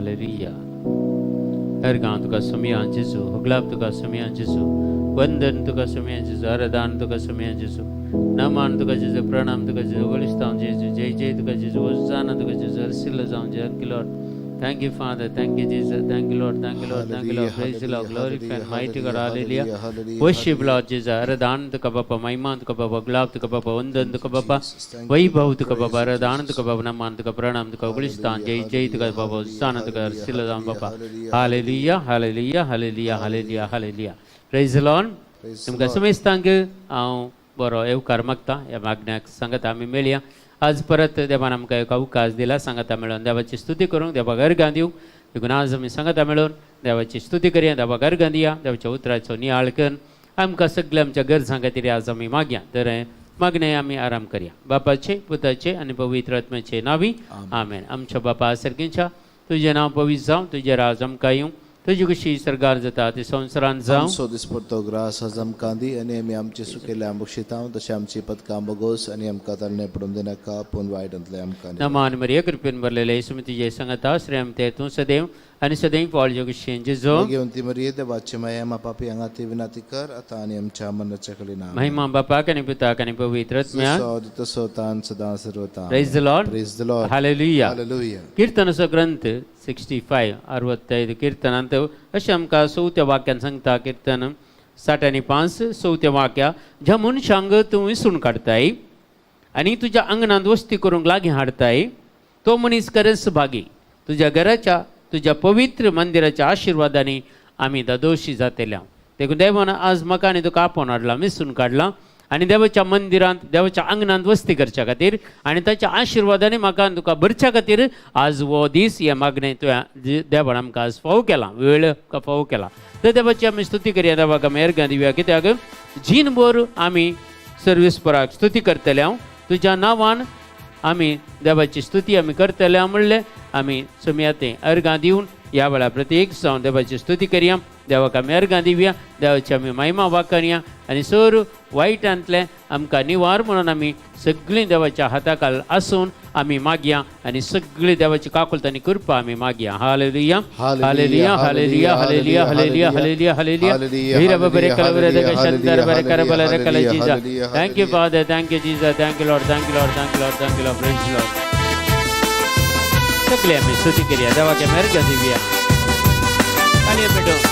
Hallelujah. अर्गां तुका सोमया जेजू, हुगलाब तुका सोमया जेजू, वंदन तुका सोमया जेजू, आराधन तुका सोमया जेजू, नमान तुका जेजू, प्रणाम तुका जेजू, बलिस्तांव जेजू, जय जय तुका जेजू, होसाना तुका जेजू, हरसिल्लो जावं जेजू. Thank you Lord, thank you Father, thank you Jesus, thank you Lord, thank you Lord, thank you Lord. Praise Lord, glorify mighty God. Hallelujah. Worship Lord Jesus. आराधन तुका बापा, महिमा तुका बापा, गुलाब तुका बापा, वंदन तुका बापा, वैभव तुका बापा, आराधन तुका बापा, नमान तुका, प्रणाम तुका, बलिस्तान जय जय तुका बापा, होसाना तुका, हरसिल्लो जावं बापा. Hallelujah, hallelujah, hallelujah, hallelujah, hallelujah. Praise Lord. तुमकां समेस्तांक हांव बरो येवकार मागता. ह्या मागण्याक सांगता आमी मेळया. आज परत देवान आमकां एक अवकाश दिला सांगता मेळोन देवाची स्तुती करूंक, देवाक अर्गां दिवंक. देखून आज आमी सांगता मेळोन देवाची स्तुती करया, देवाक अर्गां दिया, देवाच्या उतराचो नियाळ करून आमकां सगळ्या आमच्या गरजां खातीर आज आमी मागया. तर मागणें आमी आराम करया. बापाचे, पुताचे आनी पवित्र आत्म्याचे नावी, आमेन. आमच्या बापा सर्गीच्या, तुजें नांव पवित्र जावं, तुजें राज आमकां येवं, तुजी खुशी सर्गार जाता ती संवसारान जावं. आमचो दिसपडतो ग्रास आज आमकां दी आनी आमी आमचे सुकेले बक्षितांव तशें आमची पदकां बगोस आनी आमकां ताळणे पडून दिनाका, पूण वायटांतले आमकां न्ही. नमान मरिया, कृपेन भरलेले, येसू तुजे संगता, श्रेम ते तूं सदैव आनी सदैव पावल जोगशेन जेजो. भगवंती मरिये, देवाची माया, मा पापी हांगा ती विनंती कर आतां आनी आमच्या मरणाच्या कडेन. महिमा बापाक आनी पुताक आनी पवित्र आत्म्याक. तसो तान सदां सर्वता. Praise the Lord. Praise the Lord. Hallelujah. Hallelujah. कीर्तनाचो ग्रंथ 65, 65 कीर्तनांत अशें आमकां चवथ्या वाक्यान सांगता. कीर्तन 65 चवथ्या वाक्या, ज्या मनशांक तूं विसरून काडताय आनी तुज्या आंगणांत वस्ती करूंक लागीं हाडताय, तो मनीस खरेंच भागी. तुज्या घराच्या, तुज्या पवित्र मंदिराच्या आशिर्वादांनी आमी दादोशी जातले. देखून देवान आज म्हाका आनी तुका आपोवन हाडला, विसरून काडला आनी देवाच्या मंदिरांत, देवाच्या आंगणांत वस्ती करच्या खातीर आनी ताच्या आशिर्वादांनी म्हाका आनी तुका भरच्या खातीर आज हो दीस, हें मागणें तुवें देवान आमकां आज फावो केला, वेळ आमकां फावो केला. तर देवाची आमी स्तुती करया, देवाक आमी अर्गां दिवया, कित्याक जीणभर आमी सर्वेस्पराक स्तुती करतले. हांव तुज्या नांवान आमी देवाची स्तुती आमी करतले म्हणलें आमी सोमया तें अर्गां दिवन ह्या वेळार प्रत्येक जावन देवाची स्तुती करया, देवाक आमी अर्गां दिवया, देवाची आमी महिमा वाखाणया आनी सर वायटांतलें आमकां निवार म्हणून आमी सगळीं देवाच्या हाताखाल आसून आमी मागया आनी सगळीं देवाची काकुळट आनी कृपा आमी मागया. Hallelujah, hallelujah, hallelujah, hallelujah, hallelujah, hallelujah, hallelujah. हीरा बरे कलवरे दग शंकर बरे करबल रकल जीजा. Thank you Father, thank you Jesus, thank you Lord, thank you Lord, thank you Lord, thank you Lord. Praise Lord. सगळे आमी स्तुती करया, देवाक आमी अर्घ दिवया. ताळयो पेटोवन.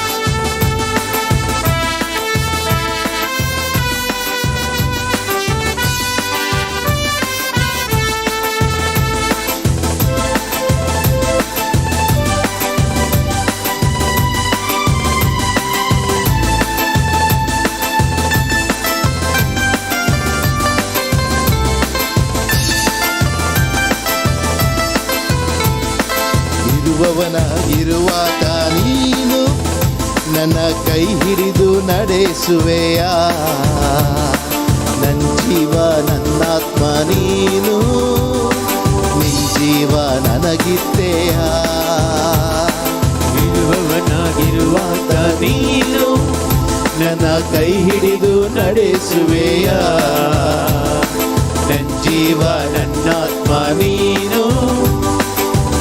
ಇರುವವನಾಗಿರುವಾತ ನೀನು ನನ್ನ ಕೈ ಹಿಡಿದು ನಡೆಸುವೆಯ. ನನ್ನ ಜೀವ ನನ್ನಾತ್ಮ ನೀನು, ನಿನ್ ಜೀವ ನನಗಿತ್ತೆಯ. ಇರುವವನಾಗಿರುವಾತ ನೀನು ನನ್ನ ಕೈ ಹಿಡಿದು ನಡೆಸುವೆಯ. ನನ್ನ ಜೀವ ನನ್ನಾತ್ಮ ನೀನು,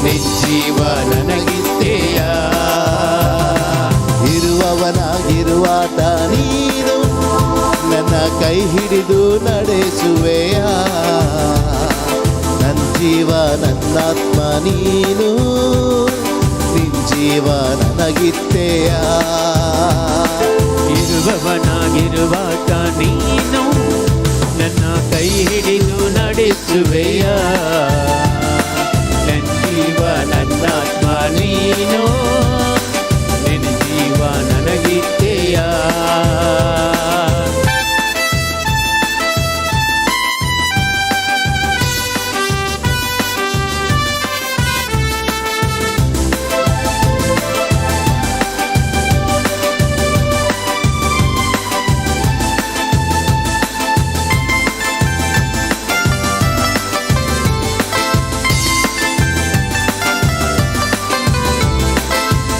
ನಿನ್ ಜೀವ ನನಗಿತ್ತೆಯ. ಇರುವವನಾಗಿರುವಾತ ನೀನು ನನ್ನ ಕೈ ಹಿಡಿದು ನಡೆಸುವೆಯ. ನನ್ನ ಜೀವ ನನ್ನಾತ್ಮ ನೀನು, ನಿನ್ ಜೀವ ನನಗಿತ್ತೆಯ. ಇರುವವನಾಗಿರುವಾತ ನೀನು ನನ್ನ ಕೈ ಹಿಡಿದು ನಡೆಸುವೆಯ. ನನ್ನ ಜೀವ ನನ್ನಾತ್ಮ ನೀನು, ನಿನ್ನ ಜೀವ ನನಗಿತ್ತೆಯ.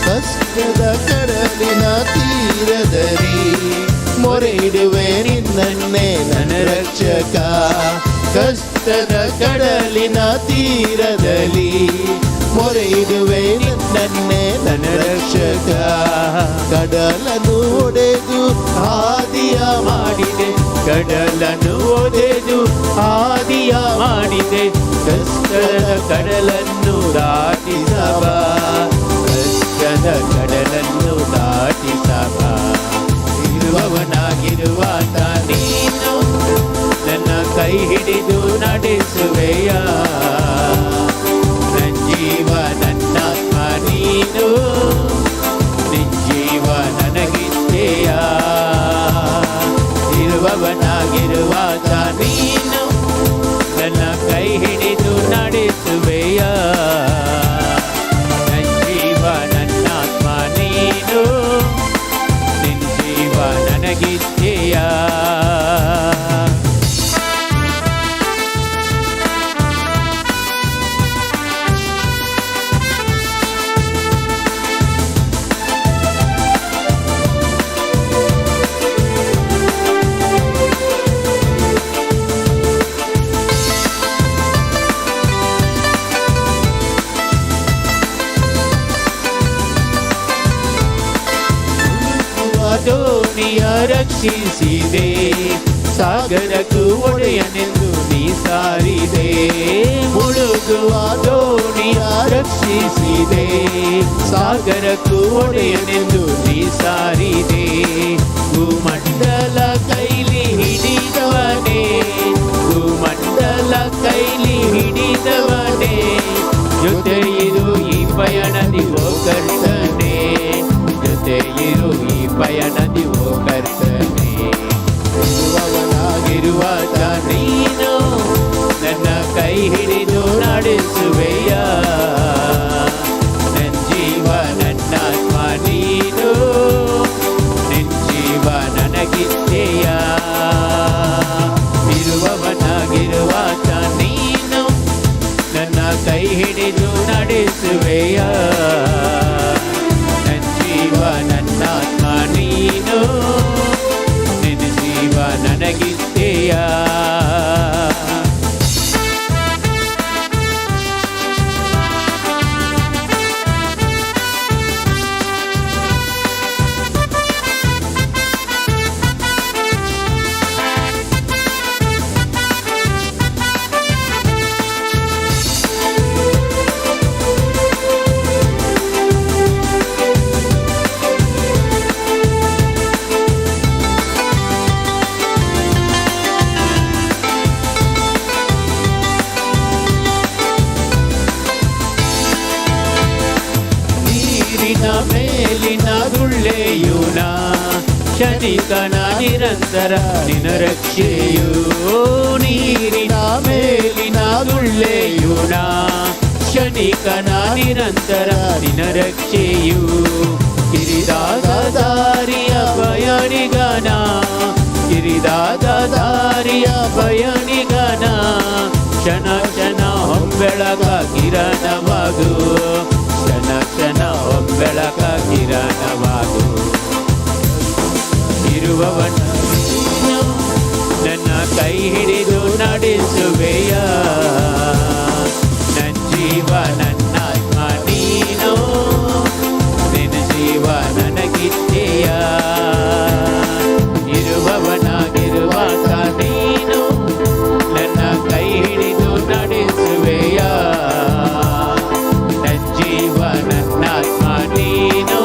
ಕಷ್ಟದ ಕಡಲಿನ ತೀರದಲ್ಲಿ ಮೊರೆ ಇಡುವೆ ನಿನ್ನನ್ನೇ ನನ್ನ ರಕ್ಷಕ. ಕಷ್ಟದ ಕಡಲಿನ ತೀರದಲ್ಲಿ ಮೊರೆ ಇಡುವೆ ನಿನ್ನನ್ನೇ ನನ್ನ ರಕ್ಷಕ. ಕಡಲನ್ನು ಒಡೆದು ಹಾದಿಯ ಮಾಡಿದೆ, ಕಡಲನ್ನು ಒದೆದು ಹಾದಿಯ ಮಾಡಿದೆ. ಕಷ್ಟದ ಕಡಲನ್ನು ದಾಟಿಸಬ, ಕಷ್ಟದ ಕಡಲನ್ನು ದಾಟಿಸಬ. ಇರುವವನಾಗಿರುವ ನೀನು ನನ್ನ ಕೈ ಹಿಡಿದು ನಡೆಸುವೆಯ. ನನ್ನ ಜೀವ ನನ್ನಾತ್ಮ ನೀನು, ನಿಜ್ಜೀವ ನನಗಿತ್ತೆಯ. ಇರುವವನಾಗಿರುವ ನೀನು ನನ್ನ ಕೈ ಹಿಡಿದು ನಡೆಸುವೆಯ. ನನ್ನ ಜೀವ ನನ್ನಾತ್ಮ ನೀನು, ನಿನ್ ಜೀವ ನನಗಿತ್ತೆಯ. ದೋಣಿಯ ರಕ್ಷಿಸಿದೆ, ಸಾಗರಕ್ಕೂ ಒಡೆಯನೆಂದು ನೀ ಸಾರಿದೆ. ಮುಳುಗುವ ದೋಣಿಯ ರಕ್ಷಿಸಿದೆ, ಸಾಗರಕ್ಕೂ ಒಡೆಯನೆಂದು ನೀ ಸಾರಿದೆ. ಭೂಮಂಡಲ ಕೈಲಿ ಹಿಡಿದವನೇ, ಭೂಮಂಡಲ ಕೈಲಿ ಹಿಡಿದವನೇ. ಜೊತೆ ಇರು ಈ ಪಯಣದಿ ಓ ಕರ್ತನೆ, ಜೊತೆ ಇರು ಈ ಪಯಣದಿ ಓ ಕರ್ತನೆ. ಇರುವವನಾಗಿರುವ ನೀನು ನನ್ನ ಕೈ ಹಿಡಿದು ನಡೆಸುವೆಯ. ನನ್ನ ಜೀವ ನನ್ನಾತ್ಮ ನೀನು, ನಿನ್ ಜೀವ ನನಗಿತ್ತೆಯ. ಇರುವವನಾಗಿರುವ ನೀನು ನನ್ನ ಕೈ ಹಿಡಿದು ನಡೆಸುವೆಯ. ನನ್ನ ಜೀವ ನನ್ನಾತ್ಮ ನೀನು, ನಿನ್ನ ಜೀವ ನನಗಿತ್ತೆಯ. ನೀರಿನ ಮೇಲಿನ ಗುಳ್ಳೆಯುನ ಕ್ಷಣಿಕನ ನಿರಂತರ ನಿನ ರಕ್ಷೆಯು. ನೀರಿನ ಮೇಲಿನ ಗುಳ್ಳೆಯುನ ಕ್ಷಣಿಕನ ನಿರಂತರ ನಿನ ರಕ್ಷೆಯು. ಕಿರಿದಾದ ದಾರಿಯ ಪಯಣಿಗನ, ಕಿರಿದಾದ ದಾರಿಯ ಪಯಣಿಗನ, ಕ್ಷಣ ಕ್ಷಣ ಹೊಂಬೆಳಕ ಕಿರಣವಾಗು, ಕ್ಷಣ ಕ್ಷಣ ಹೊಂಬೆಳಕ ಕಿರಣವಾಗು. ಇರುವವನ ನನ್ನ ಕೈ ಹಿಡಿದು ನಡೆಸುವೆಯ. ನನ್ನ ಜೀವ ನನ್ನಾತ್ಮ ನೀನು, ನಿನ್ನ ಜೀವ ನನಗಿತ್ತೆಯ. ಇರುವವನಾಗಿರುವ ನೀನು ನನ್ನ ಕೈ ಹಿಡಿದು ನಡೆಸುವೆಯ. ನನ್ನ ಜೀವ ನನ್ನಾತ್ಮ ನೀನು,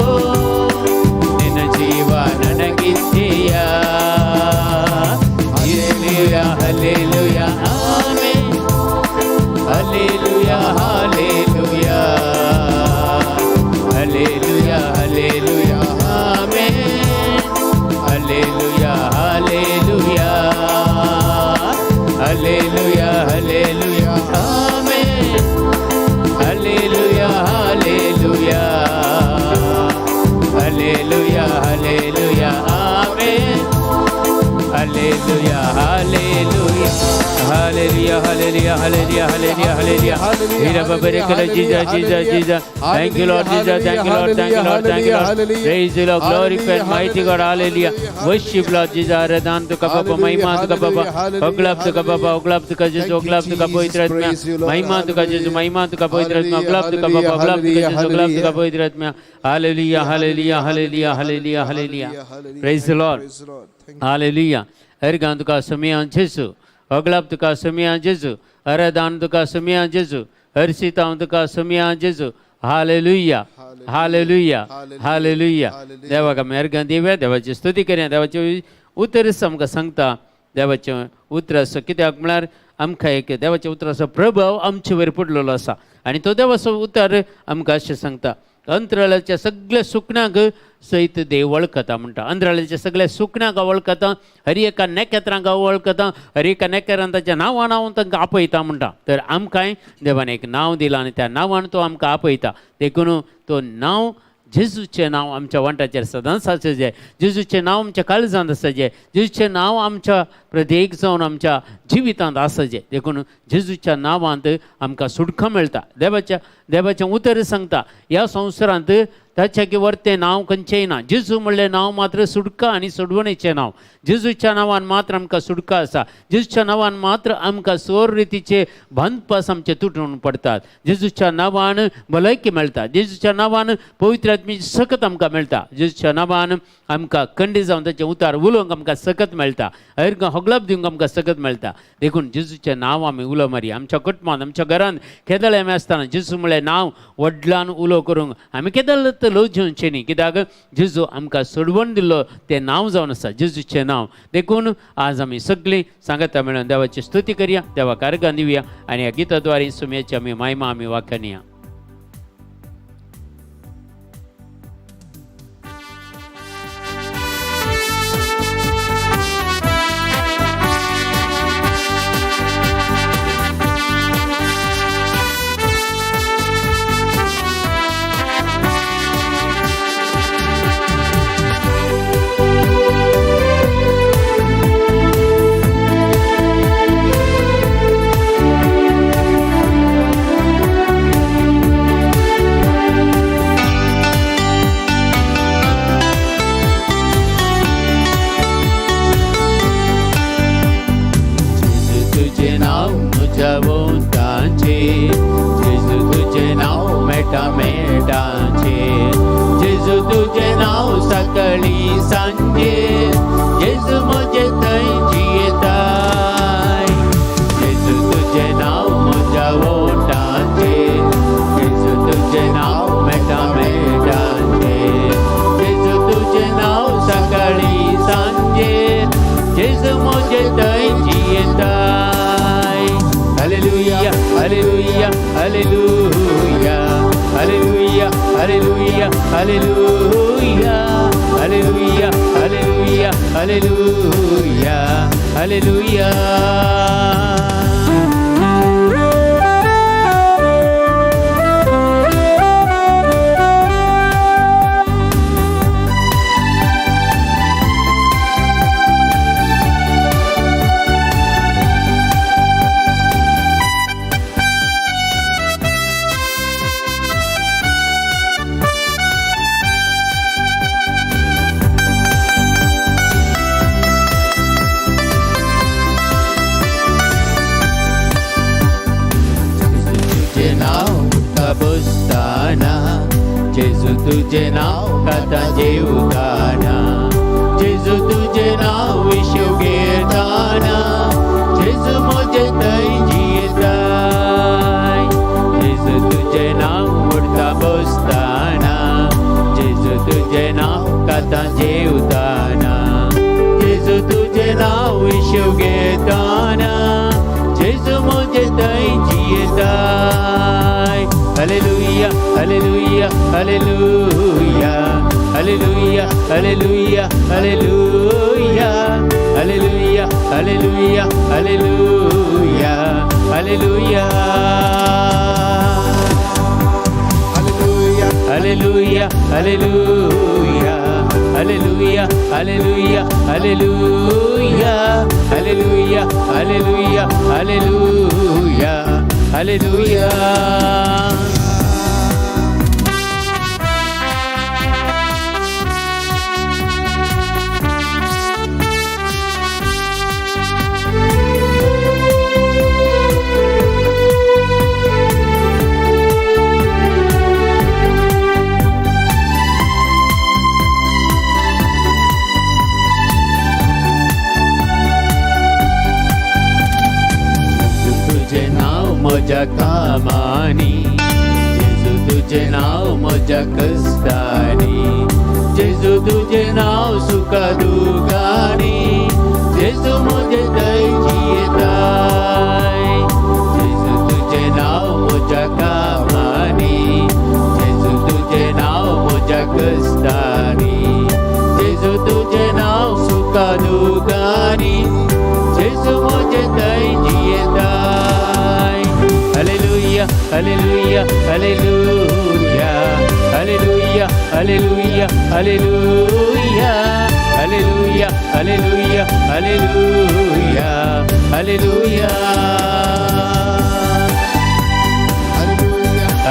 ನಿನ್ನ ಜೀವ ನನಗಿತ್ತೆಯ. Hallelujah, hallelujah, amen. Hallelujah, hallelujah, hallelujah, hallelujah, amen. Hallelujah, hallelujah, hallelujah, hallelujah, amen. Hallelujah, hallelujah, hallelujah, hallelujah, amen. Hallelujah, hallelujah, hallelujah. Hallelujah, hallelujah, hallelujah, hallelujah, hallelujah. Hira babarikala, Jesus, Jesus, Jesus. Thank you, Lord Jesus. Thank you, Lord. Thank you, Lord. Thank you, Lord. Praise you, Lord. Glorify and mighty God. Hallelujah. Worship, Lord Jesus. आराधना तुका बाबा, महिमा तुका बाबा, होगलाप तुका बाबा, होगलाप तुका जेजू, होगलाप तुका पवित्र आत्म्या, महिमा तुका जेजू, महिमा तुका पवित्र आत्म्या, होगलाप तुका बाबा, होगलाप तुका जेजू, होगलाप तुका पवित्र आत्म्या. Hallelujah, hallelujah, hallelujah, hallelujah, hallelujah. Praise the Lord. Hallelujah. हरगान तुका समियान जेजू, होगलाप तुका समियान जेजू, आराधना तुका समियान जेजू, हर्षितांव तुका समियान जेजू. Hallelujah, hallelujah, hallelujah. देवाक आमी अर्घां दिवया, देवाची स्तुती करया. देवाचे उतर आमकां सांगता, देवाचें उतर आसा कित्याक म्हळ्यार आमकां एक देवाच्या उतराचो प्रभाव आमचे वयर पडलेलो आसा आनी तो देवाचो उतर आमकां अशें सांगता, अंतराळाच्या सगळ्या सुकण्यांक सयत देव वळखता म्हणटा. अंतराळाच्या सगळ्या सुकण्यांक वळखता, हर एका नखेत्रांक वळखता, हर एका नखेत्रान ताच्या नांवान हांव तांकां आपयता म्हणटा. तर आमकांय देवान एक नांव दिलां आनी त्या नांवान तो आमकां आपयता. देखून तो नांव जेजूचें नांव आमच्या वांटाचेर सदांच आसचें जाय. जेजूचें नांव आमच्या काळजांत आसचें जाय. जेजूचें नांव आमच्या प्रत्येक जावन आमच्या जिवितांत आसचें. देखून जेजूच्या नांवांत आमकां सुटका मेळटा. देवाच्या देवाचें उतर सांगता, ह्या संवसारांत ताच्या की वरतें नांव खंयचेंय ना. जेजू म्हणलें नांव मात्र सुटका आनी सोडवणेचें नांव. जेजूच्या नांवान मात्र आमकां सुटका आसा. जेजूच्या नांवान मात्र आमकां सोर रितीचे बांदपास आमचे तुटून पडटात. जेजूच्या नांवान भलायकी मेळटा. जेजूच्या नांवान पवित्र आत्म्याची सकत आमकां मेळटा. जेजूच्या नांवान आमकां कंडी जावन ताचें उतार उलोवंक आमकां सकत मेळटा. हर होगलाप दिवंक आमकां सकत मेळटा. देखून जेजूचें नांव आमी उलो मारया. आमच्या कुटुंबांत, आमच्या घरांत केदळ आमी आसतना जेजू म्हळ्ळें नांव व्हडल्यान उलो करूंक आमी केदळ लजोवचें न्ही, कित्याक जेजू आमकां सोडवण दिल्लो तें नांव जावन आसा, जेजूचें नांव. देखून आज आमी सगळीं सांगता मेळून देवाची स्तुती करया, देवाक अर्घां दिवया आनी ह्या गिताद्वारे सुम्याची आमी महिमा आमी वाखाणया. जेजू तुझें नांव म्हज्या वोंठाचेर, जेजू तुझें नांव मेटा मेटाचेर, जेजू तुझें नांव सकाळी सांजे, जेजू म्हजें थंय जियेताय. जेजू तुझें नांव म्हज्या वोंठाचेर, जेजू तुझें नांव मेटा मेटाचेर, जेजू तुझें नांव सकाळी सांजे, जेजू म्हजें थंय जियेताय. Hallelujah, hallelujah, hallelujah, hallelujah, hallelujah, hallelujah, hallelujah, hallelujah, hallelujah, hallelujah. तुझें नांव उठता बसताना, जेजू तुझें नांव खाता जेवताना, जेजू तुझें नांव विशव घेताना, जेजू म्हजें थंय जियेताय. जेजू तुझें नांव उठता बसताना, जेजू तुझें नांव खाता जेवताना, जेजू तुझें नांव विशव घेताना, जेजू म्हजें थंय जियेताय. Hallelujah, hallelujah, hallelujah, hallelujah, hallelujah, hallelujah, hallelujah, hallelujah, hallelujah, hallelujah. Hallelujah. Hallelujah, hallelujah, hallelujah. Hallelujah, hallelujah, hallelujah, hallelujah, hallelujah, hallelujah, hallelujah. तुझे नाव म्हज्या कामांनी, जेजू तुझे नाव म्हज्या कश्टांनी, जेजू तुझे नाव सुखा दुखांनी, जेजू म्हजे थंय जियेताय. जेजू तुझे नाव म्हज्या कामांनी, जेजू तुझे नाव म्हज्या कश्टांनी, जेजू तुझे नाव सुखा दुखांनी, जेजू म्हजे थंय जियेताय. Hallelujah, hallelujah, hallelujah, hallelujah, hallelujah, hallelujah, hallelujah, hallelujah, hallelujah, hallelujah.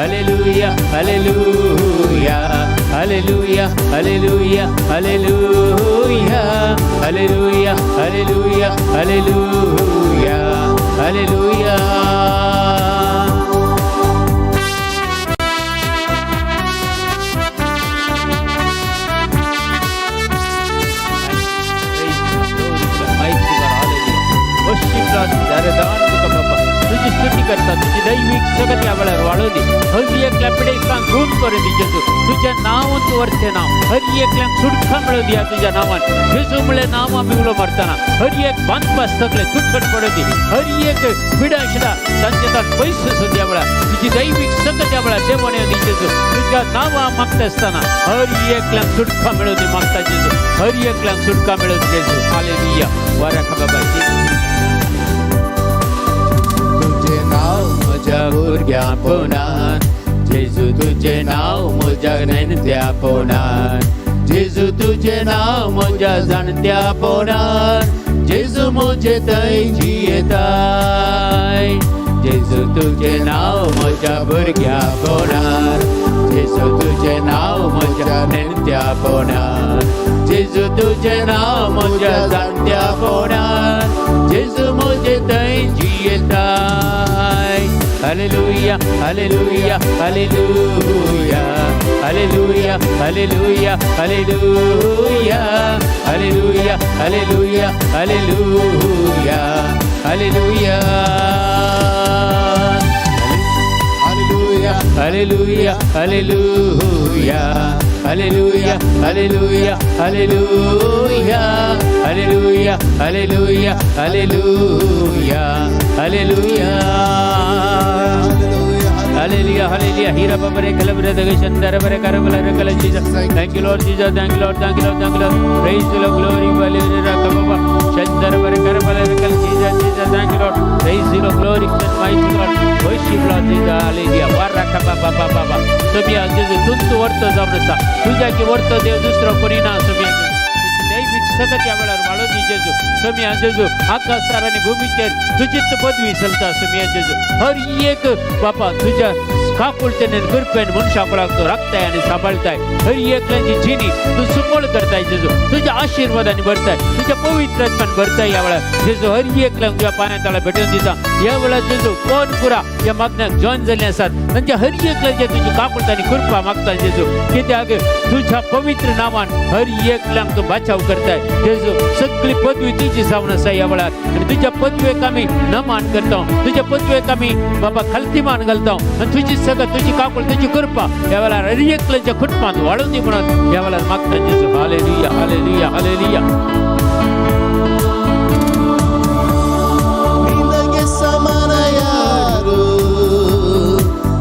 Hallelujah, hallelujah, hallelujah, hallelujah, hallelujah, hallelujah, hallelujah, hallelujah, hallelujah. तुझी स्तुती करता, तुझी दैविक सगत या वेळार वाळू दी. हर एकल्या पिडेस्तांक गुण करून दी जेजू. तुझ्या नांवान तूं वरचें नांव हर एकल्याक सुटका मेळूं दी तुझ्या नांवान. जेजू म्हणलें नांव आमी उलो मारतना हर एक बांदपास सगळे तुटकट पडूं दी. हर एक पिडा आशिल्ल्या तांचे ताण पयस आसूं त्या वेळार. तुजी दैवीक सगत त्या वेळार देवण येवं दी जेजू. तुझ्या नांवा मागता आसतना हर एकल्याक सुटका मेळूं दी मागता जेजू. हर एकल्याक सुटका मेळूं दी जेजू. हालेलुया. वाऱ्या बाबा. तुझे नाव म्हज्या भुरग्यापणान, जेजू तुझे नाव म्हज्या नेणत्यापणान, जेजू तुझे नाव म्हज्या जाणत्यापणान, जेजू म्हजे थंय जियेताय. जेजू तुझे नाव म्हज्या भुरग्यापणान, जेजू तुझे नाव म्हज्या नेणत्यापणान, जेजू तुझे नाव म्हज्या जाणत्यापणान, जेजू म्हजे थंय जियेताय. Hallelujah, hallelujah, hallelujah, hallelujah, hallelujah, hallelujah, hallelujah, hallelujah, hallelujah, hallelujah. Hallelujah, hallelujah, hallelujah, hallelujah, hallelujah, hallelujah, hallelujah, hallelujah, hallelujah. Hallelujah, hallelujah. Hira babare kalabare dagashandara bare karabala kala Jesus. Thank you Lord Jesus, thank you Lord, thank you Lord, thank you Lord. Praise the Lord, glory, hallelujah, kababa. Shandara bare karabala kala Jesus, Jesus, thank you Lord. Praise the Lord, glory and mighty God. Worship Lord Jesus, hallelujah. Waraka baba baba. समिया जेजू तुंतू वर्तो जावन आसा. तुज्या की वर्तो देव दुसरो कोणी ना समिया जेजू. दैवीक सगत ह्या वेळार वाडोवन दी जेजू. समिया जेजू आकाशार आनी भुमीचेर तुजीच पदवी चलता समिया जेजू. हर एक बापा तुज्या काकुळतेन कृपेन मनशा कुळाक तूं राखताय आनी सांबाळताय. हर एकल्याची जिणी तूं सुकोळ करताय जेजू. तुज्या आशिर्वादांनी भरताय, तुज्या पवित्र आत्मान भरताय. ह्या वेळार जेजू हर एकल्याक तुज्या पांया तळा भेटून दिता. ह्या वेळार जेजू कोण पुरा ह्या मागण्याक जॉईन जाल्ले आसात तांच्या हर एकल्याचे तुजी काकुळत आनी कृपा मागता जेजू. कित्याक तुज्या पवित्र नांवान हर एकल्याक तूं बाचाव करताय जेजू. सगळी पदवी तुजी जावन आसा ह्या वेळार आनी तुज्या पदवेक आमी नमान करता, तुज्या पदवेक आमी बाबा खालती मान घालता आनी तुजी सगळं तुजी काकुळ तुजी कृपा ह्या वेळार हर एकल्याच्या कुटुंबांत वाडून दी म्हणून ह्या वेळार मागता जेजू. Hallelujah, hallelujah, hallelujah. ನಿನಗೆ ಸಮಾನ ಯಾರು,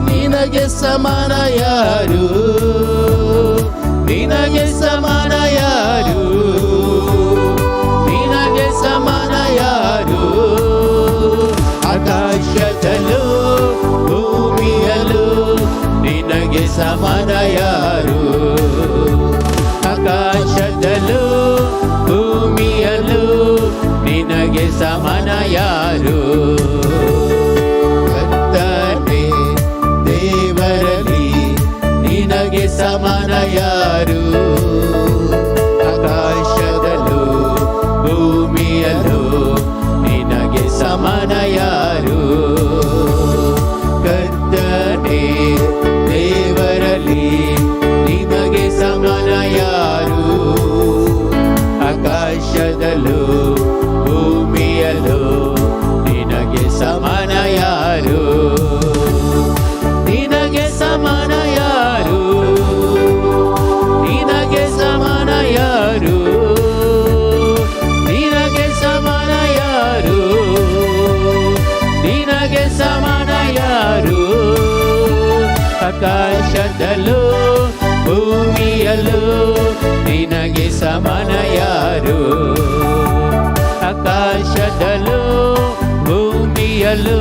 ನಿನಗೆ ಸಮಾನ ಯಾರು, ನಿನಗೆ ಸಮಾನ ಯಾರು, ನಿನಗೆ ಸಮಾನ ಯಾರು. ಆಕಾಶದಲ್ಲೂ ಭೂಮಿಯಲ್ಲೂ ನಿನಗೆ ಸಮಾನ ಯಾರು, ಆಕಾಶದಲ್ಲೂ ಸಮಾನ ಯಾರು? ಕರ್ತನೇ ದೇವರಲ್ಲಿ ನಿನಗೆ ಸಮಾನ ಯಾರು? ಆಕಾಶದಲ್ಲೂ ಭೂಮಿಯಲ್ಲೂ ನಿನಗೆ ಸಮಾನ ಯಾರು? ಕರ್ತನೇ ದೇವರಲ್ಲಿ ನಿನಗೆ ಸಮಾನ ಯಾರು? ಆಕಾಶದಲ್ಲೂ ಭೂಮಿಯಲ್ಲೂ ನಿನಗೆ ಸಮಾನ ಯಾರು? ನಿನಗೆ ಸಮಾನ ಯಾರು? ನಿನಗೆ ಸಮಾನ ಯಾರು? ನಿನಗೆ ಸಮಾನ ಯಾರು? ನಿನಗೆ ಸಮಾನ ಯಾರು? ಆಕಾಶದಲ್ಲೂ ಭೂಮಿಯಲ್ಲೂ ನಿನಗೆ ಸಮಾನ ಯಾರು? ಆಕಾಶದಲ್ಲೂ ಭೂಮಿಯಲ್ಲೂ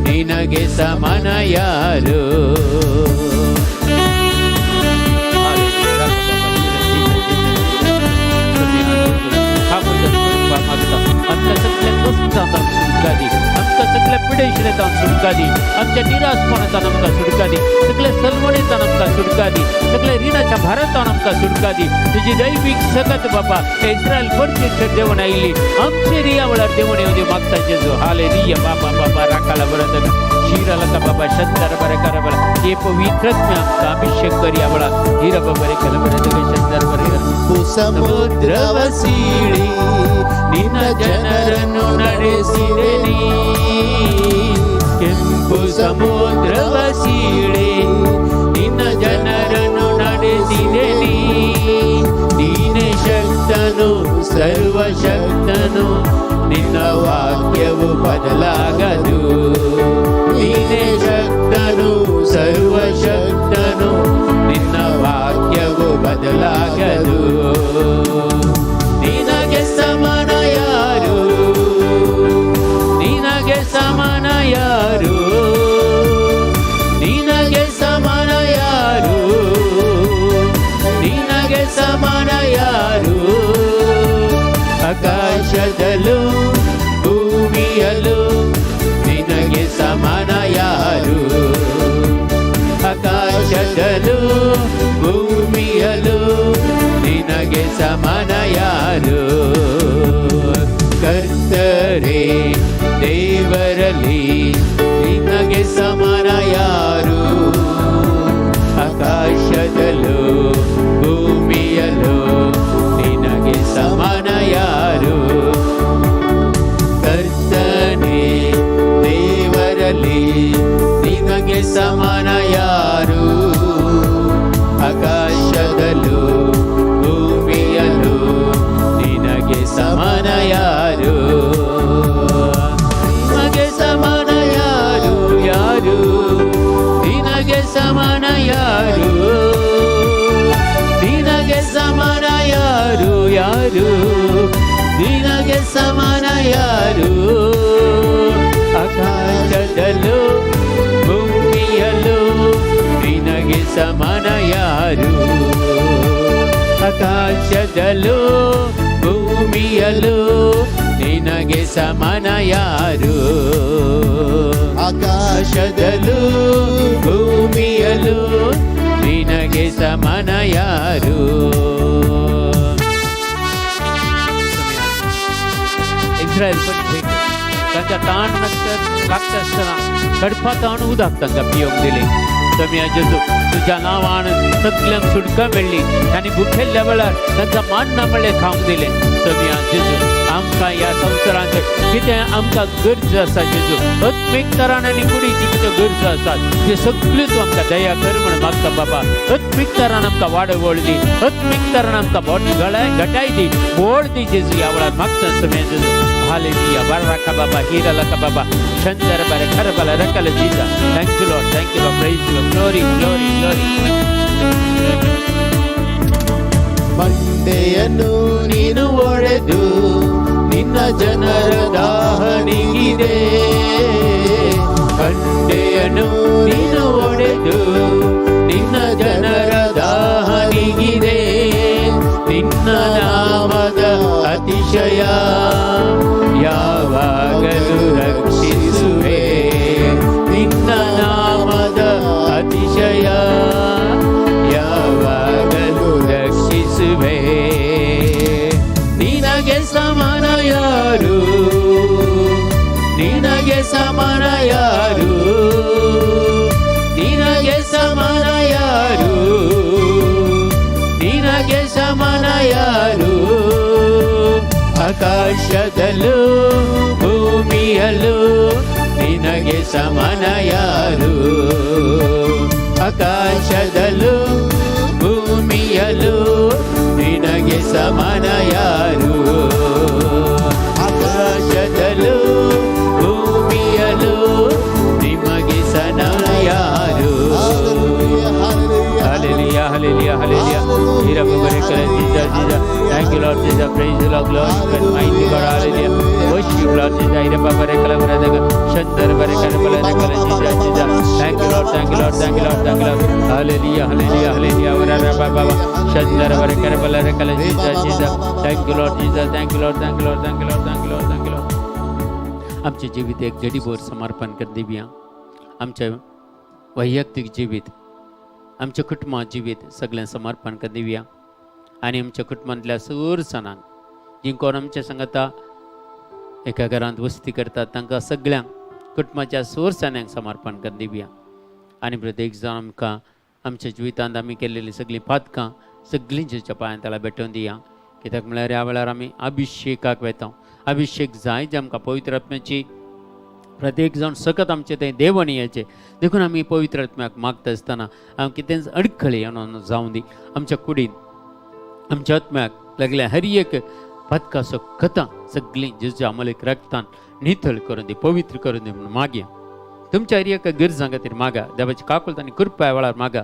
ನಿನಗೆ ಸಮಾನ ಯಾರು? आमकां सगळ्या कश्टांत सुटका दी, आमकां सगळ्या पिडेशिरेंतान सुटका दी, आमच्या निराशपणांतान आमकां सुटका दी, सगळ्या सलवणेंतान आमकां सुटका दी, सगळ्या रिणाच्या भारतान आमकां सुटका दी. तुजी दैवीक सकत बापा इस्रायल परचेर देवण आयिल्ली आमचे रिया वेळार देवण येवन दी मागता जेजू. हालेलुया. बाबा बाबा राकाला बरं शिराला का बाबा शंतर बरें करा बरा हे पवित्र आमकां अभिषेक करया वेळा हिरा बरें केलं बरें शंतर बरें. ಸಮುದ್ರವ ಸೀಳಿ ನಿನ್ನ ಜನರನ್ನು ನಡೆಸಿದೆ ನೀ. ಕೆಂಪು ಸಮುದ್ರವ ಸೀಳಿ ನಿನ್ನ ಜನರನ್ನು ನಡೆಸಿದೆ ನೀ. ನೀನೇ ಶಕ್ತನು, ಸರ್ವಶಕ್ತನು, ನಿನ್ನ ವಾಕ್ಯವು ಬದಲಾಗದು. ನೀನೇ ಶಕ್ತನು, ಸರ್ವಶಕ್ತನು, ನಿನ್ನ ವಾಕ್ಯವು ಬದಲಾಗದು. ನಿನಗೆ ಸಮಾನ ಯಾರು? ನಿನಗೆ ಸಮಾನ ಯಾರು? ನಿನಗೆ ಸಮಾನ ಯಾರು? ನಿನಗೆ ಸಮಾನ ಯಾರು? ಆಕಾಶದಲ್ಲೂ ಭೂಮಿಯಲ್ಲೂ ನಿನಗೆ ಸಮಾನ ಯಾರು? ಆಕಾಶದಲ್ಲೂ ಭೂಮಿಯಲ್ಲೂ ನಿನಗೆ ಸಮಾನ ಯಾರು? ಕರ್ತರೇ ದೇವರಲ್ಲಿ ನಿನಗೆ ಸಮಾನ ಯಾರು? ಆಕಾಶದಲ್ಲೂ ಭೂಮಿಯಲ್ಲೂ ನಿನಗೆ ಸಮಾನ ಯಾರು? ಕರ್ತನೇ ದೇವರಲ್ಲಿ ನಿನಗೆ ಸಮಾನ ಯಾರು? ಆಕಾಶದಲ್ಲೂ ಭೂಮಿಯಲ್ಲೂ ನಿನಗೆ ಸಮಾನ ಯಾರು? ನಿನಗೆ ಸಮಾನ ಯಾರು? ಯಾರು? ನಿನಗೆ ಸಮಾನ ಯಾರು? ನಿನಗೆ ಸಮಾನ ಯಾರು? ಯಾರು? ನಿನಗೆ ಸಮಾನ ಯಾರು? ಆಕಾಶದಲ್ಲೂ ಭೂಮಿಯಲ್ಲೂ ನಿನಗೆ ಸಮಾನ ಯಾರು? ಆಕಾಶದಲ್ಲೂ ಭೂಮಿಯಲ್ಲೂ ನಿನಗೆ ಸಮಾನ ಯಾರು? ಆಕಾಶದಲ್ಲೂ ಭೂಮಿಯಲ್ಲೂ ನಿನಗೆ ಸಮಾನ ಯಾರು? इस्रायल पण तांकां ताण लागता आसतना कडपा ताण उदक तांकां पिवंक दिलें. तुमी जेजू तुज्या नांवान सगल्यांक सुटका मेळ्ळी आनी भुकेल्ल्या वेळार तांकां मान्ना म्हळ्ळें खावंक दिलें. तुमी जेजू आमकां ह्या संवसारांत कितें आमकां गरज आसा जेजू, आत्मीक तरान आनी कुडीची कितें गरज आसा ते सगळ्यो तूं आमकां दया कर म्हण मागता बाबा. आत्मीक तरान आमकां वाडवळ दी, आत्मीक तरान आमकां बोट घटाय दी, बोळ दी जेजू. ह्या वेळार मागता तुमी जेजू. हालेलुया. बारका बाबा हीरा लका बाबा शंकर बारे खर बाला रकल जीजा. Thank you Lord, thank you Lord, praise you Lord, glory glory glory. ಬಂಡೆಯನ್ನು ನೀನು ಒಡೆದು ನಿನ್ನ ಜನರ ದಾಹ ನೀಗಿದೆ. ಬಂಡೆಯನ್ನು ನೀನು ಒಡೆದು ನಿನ್ನ ಜನರ ದಾಹ ನೀಗಿದೆ. ನಿನ್ನ ನಾಮದ ಅತಿಶಯ ಯಾರು ನಿನಗೆ ಸಮನ ಯಾರು? ಆಕಾಶದಲ್ಲೂ ಭೂಮಿಯಲ್ಲೂ ನಿನಗೆ ಸಮನ ಯಾರು? ಆಕಾಶದಲ್ಲೂ ಭೂಮಿಯಲ್ಲೂ ನಿನಗೆ ಸಮನ ಯಾರು? ಆಕಾಶದಲ್ಲೂ ಭೂಮಿಯಲ್ಲೂ ನಿಮಗೆ ಸನ ಯಾರು? Hallelujah, hallelujah, hallelujah. Jesus, Jesus. Thank you, Lord Jesus. Praise the Lord, glory and mighty God. Hallelujah. Worship, Lord Jesus. Hira Barekala Brother. Shandar Barekala Barekala Jesus, Jesus. Thank you, Lord. Thank you, Lord. Thank you, Lord. Thank you, Lord. Hallelujah, hallelujah, hallelujah. Varara Baba. Shandar Barekala Barekala Jesus, Jesus. Thank you, Lord Jesus. Thank you, Lord. Thank you, Lord. Thank you, Lord. Thank you, Lord. Thank you, Lord. आमचे जिवीत एक जडीभर समर्पण कर दिवया. आमचें वैयक्तीक जिवीत, आमच्या कुटुंबा जिवीत सगळें समर्पण कर दिवया. आनी आमच्या कुटुंबांतल्या सर जाणांक जी कोण आमच्या सांगता एका घरांत वस्ती करतात, तांकां सगळ्यांक कुटुंबाच्या सोर जाणांक समर्पण कर दिवया. आनी प्रत्येक जाण आमकां आमच्या जिवितांत आमी केल्लेलीं सगळीं पातकां सगळीं जेच्या पांयां तळा भेटोवन दिया. कित्याक म्हळ्यार ह्या वेळार आमी अभिशेकाक वेता. अभिशेक जाय जे आमकां पवित्र आत्म्याची प्रत्येक जाण सकत आमचें तें देवणी याचें. देखून आमी पवित्र आत्म्याक मागता आसतना आम कितेंच अडखळी येवन जावं दी. आमच्या कुडीन, आमच्या आत्म्याक लागल्या हर एक पदकाचो कथा सगळीं जेजू अमलेक रक्तान नितळ करून दी, पवित्र करून दी म्हणून मागया. तुमच्या हर एका गरजां खातीर मागा. देवाची काकुळट आनी कृपा वेळार मागा.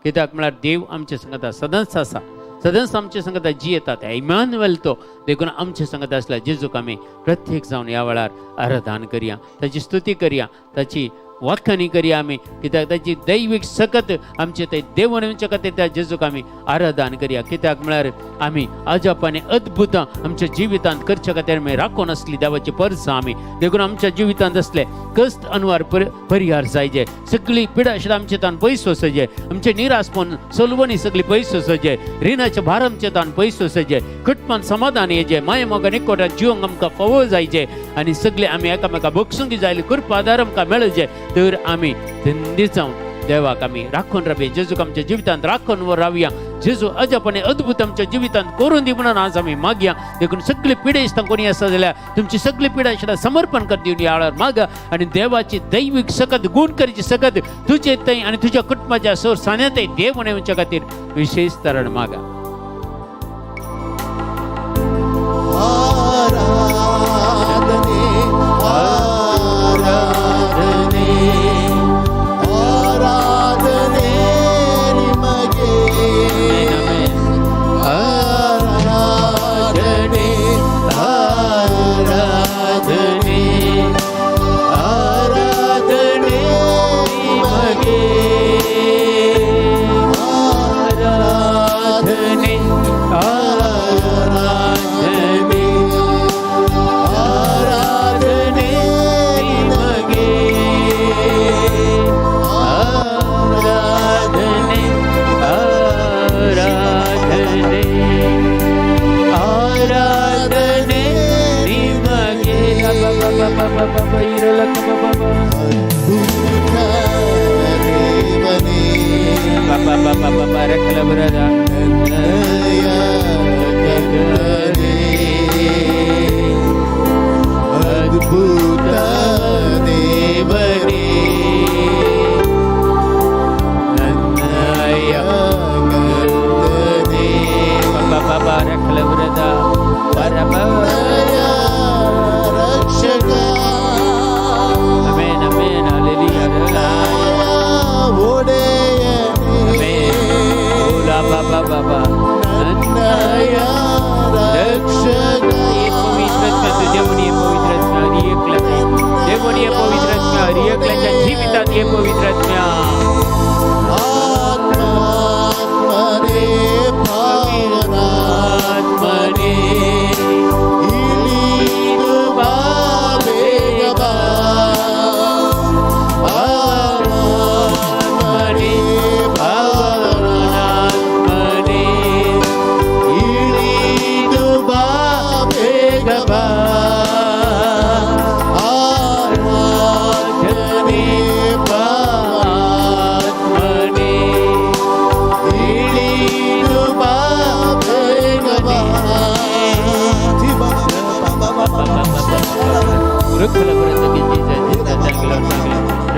कित्याक म्हळ्यार देव आमच्या संगता सदांच आसा, सदांच आमच्या संगता जियेता, त्या इमानुएल तो. देखून आमच्या संगता आसल्या जेजूक आमी प्रत्येक जावन ह्या वेळार आराधन करया, ताची स्तुती करया, ताची वाखाणी करया आमी. कित्याक ताची दैवीक सकत आमचे ते देवन येवच्या खातीर त्या जेजूक आमी आराधन करया. कित्याक म्हळ्यार आमी अजाप आनी अद्भुतां आमच्या जिवितांत करच्या खातीर आमी राखून आसली देवाची परसां आमी. देखून आमच्या जिवितांत आसले कश्ट अनवार परिहार जायजे, सगळी पिडा आमचे तान पयस वचजे, आमचे निरासपण सलवणी सगळी पयस वचजे, रिणाचे भार आमचे तान पयस वचजे, कुटुंबान समाधान येजे, माया मोगान एकवटान जिवंक आमकां फावो जायजे आनी सगळे आमी एकामेका बगसुंक जायले कृपा आदार आमकां मेळचे. तर आमी धंदी जावन देवाक आमी राखून रावया. जेजूक आमच्या जिवितांत राखून रावया. जेजू अजाप आनी अद्भुत आमच्या जिवितांत करून दी म्हणून आज आमी मागया. देखून सगळी पिडेस्तां कोणी आसा जाल्यार तुमची सगळी पिडा समर्पण कर दिवन ह्या वेळार मागा. आनी देवाची दैवीक सकत, गुणकरीची सकत तुजे थंय आनी तुज्या कुटुंबाच्या सोर सान्यांतय देव येवच्या खातीर विशेष तरण मागा. आराधने, ಆರಾಧನೆ, ಆರಾಧನೆ ನಿಮಗೆ. ಆರಾಧನೆ, ಆರಾಧನೆ, ಆರಾಧನೆ ನಿಮಗೆ. ಆರಾಧನೆ,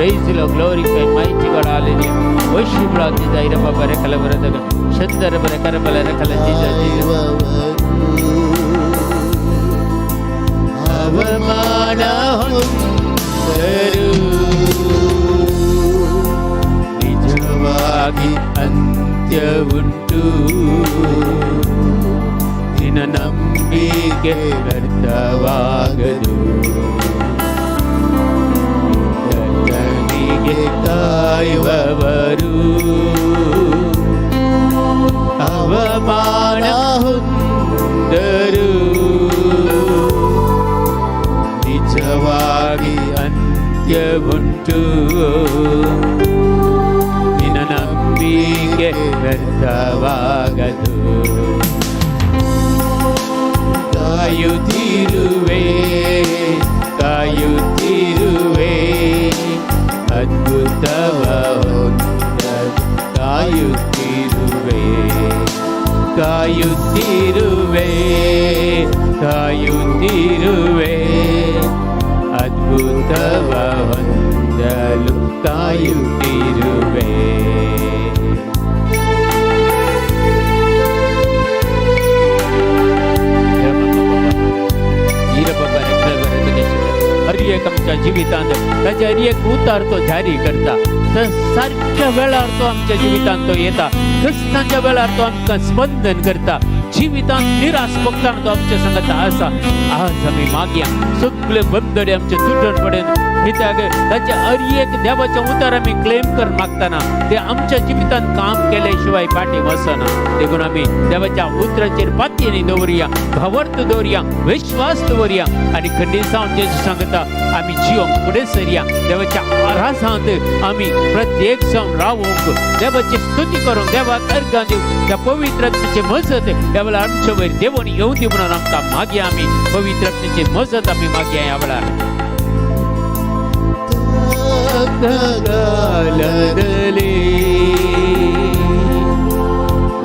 Praise Lord, glorify mighty God, hallelujah. Worship Lord Jesus. Ira baba rekala baradaga. Shandara bara karabala rekala Jesus, Jesus. ಅವಮಾನ ಹೊಂದರು ನಿಜವಾಗಿ ಅಂತ್ಯ ಉಂಟು, ನಿನ್ನ ನಂಬಿಕೆ ವ್ಯರ್ಥವಾಗದು. ಕರ್ತನಿಗೆ ಕಾಯುವವರು ಅವಮಾನ ಹೊಂದರು, ನಿಜವಾಗಿ ಅಂತ್ಯ ಉಂಟು, ನಿನ್ನ ನಂಬಿಕೆ ವ್ಯರ್ಥವಾಗದು. ಕಾಯುತ್ತಿರುವೆ, ಕಾಯುತ್ತಿರುವೆ, ಅದ್ಭುತವ ಹೊಂದಲು ಕಾಯುತ್ತಿರುವೆ. ಕಾಯುತ್ತಿರುವೆ, ಕಾಯುತ್ತಿರುವೆ, ಅದ್ಭುತವ ಹೊಂದಲು ಕಾಯುತ್ತಿರುವೆ. हर एक आमच्या जिवितांत ताच्या हर एक उतार तो जारी करता. तर सारक्या वेळार तो आमच्या जिवितांत तो येता. क्रिस्तांच्या वेळार तो आमकां स्पंदन करता. जिवितांत निराश भोगताना तो आमच्या संगता आसा. आज आमी मागया सगळे बंदडे आमचे तुटण पडेन, कित्याक ताच्या हर एक देवाच्या उतार आमी क्लेम कर मागतना ते आमच्या जिवितांत काम केले शिवाय फाटीं वचना. देखून आमी देवाच्या उतराचेर पातयेनी दवरुया, भावार्थ दवरुया, विश्वास दवरुया आनी खंडीसावन जेजू सांगता आमी जिवंक फुडें सरया. देवाच्या आरासांत आमी प्रत्येक जावन रावूंक, देवाची स्तुती करूंक, देवाक अर्गां दिवंक, त्या पवित्र आत्म्याची मजत ह्या वेळार आमचे वयर देवून येवं दी म्हणून आमकां मागया. आमी पवित्र आत्म्याची मजत आमी मागया ह्या वेळार. ಕಾಲದಲ್ಲಿ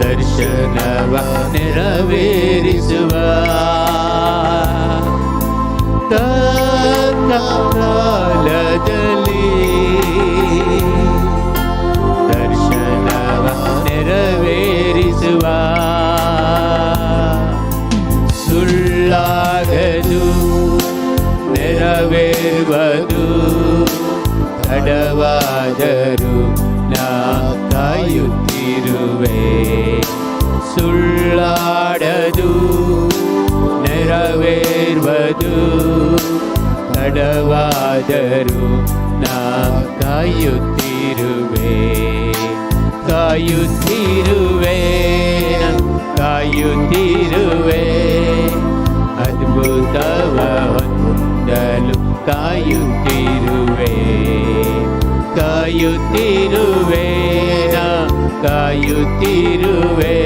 ದರ್ಶನವ ನೆರವೇರಿಸುವ, ತಕ್ಕ ಕಾಲದಲ್ಲಿ ದರ್ಶನವ ನೆರವೇರಿಸುವ. ಸುಳ್ಳಾಗದು, ನೆರವೇರುವುದು, ತಡವಾದರೂ ನಾ ಕಾಯುತ್ತಿರುವೆ. ಸುಳ್ಳಾಡದು, ನೆರವೇರುವುದು, ತಡವಾದರೂ ನಾ ಕಾಯುತ್ತಿರುವೆ. ಕಾಯುತ್ತಿರುವೆ, ಕಾಯುತ್ತಿರುವೆ, ಅದ್ಭುತವ ಹೊಂದಲು ಕಾಯುತ್ತಿರುವೆ. ಕಾಯುತ್ತಿರುವೆ, ನಾ ಕಾಯುತ್ತಿರುವೆ,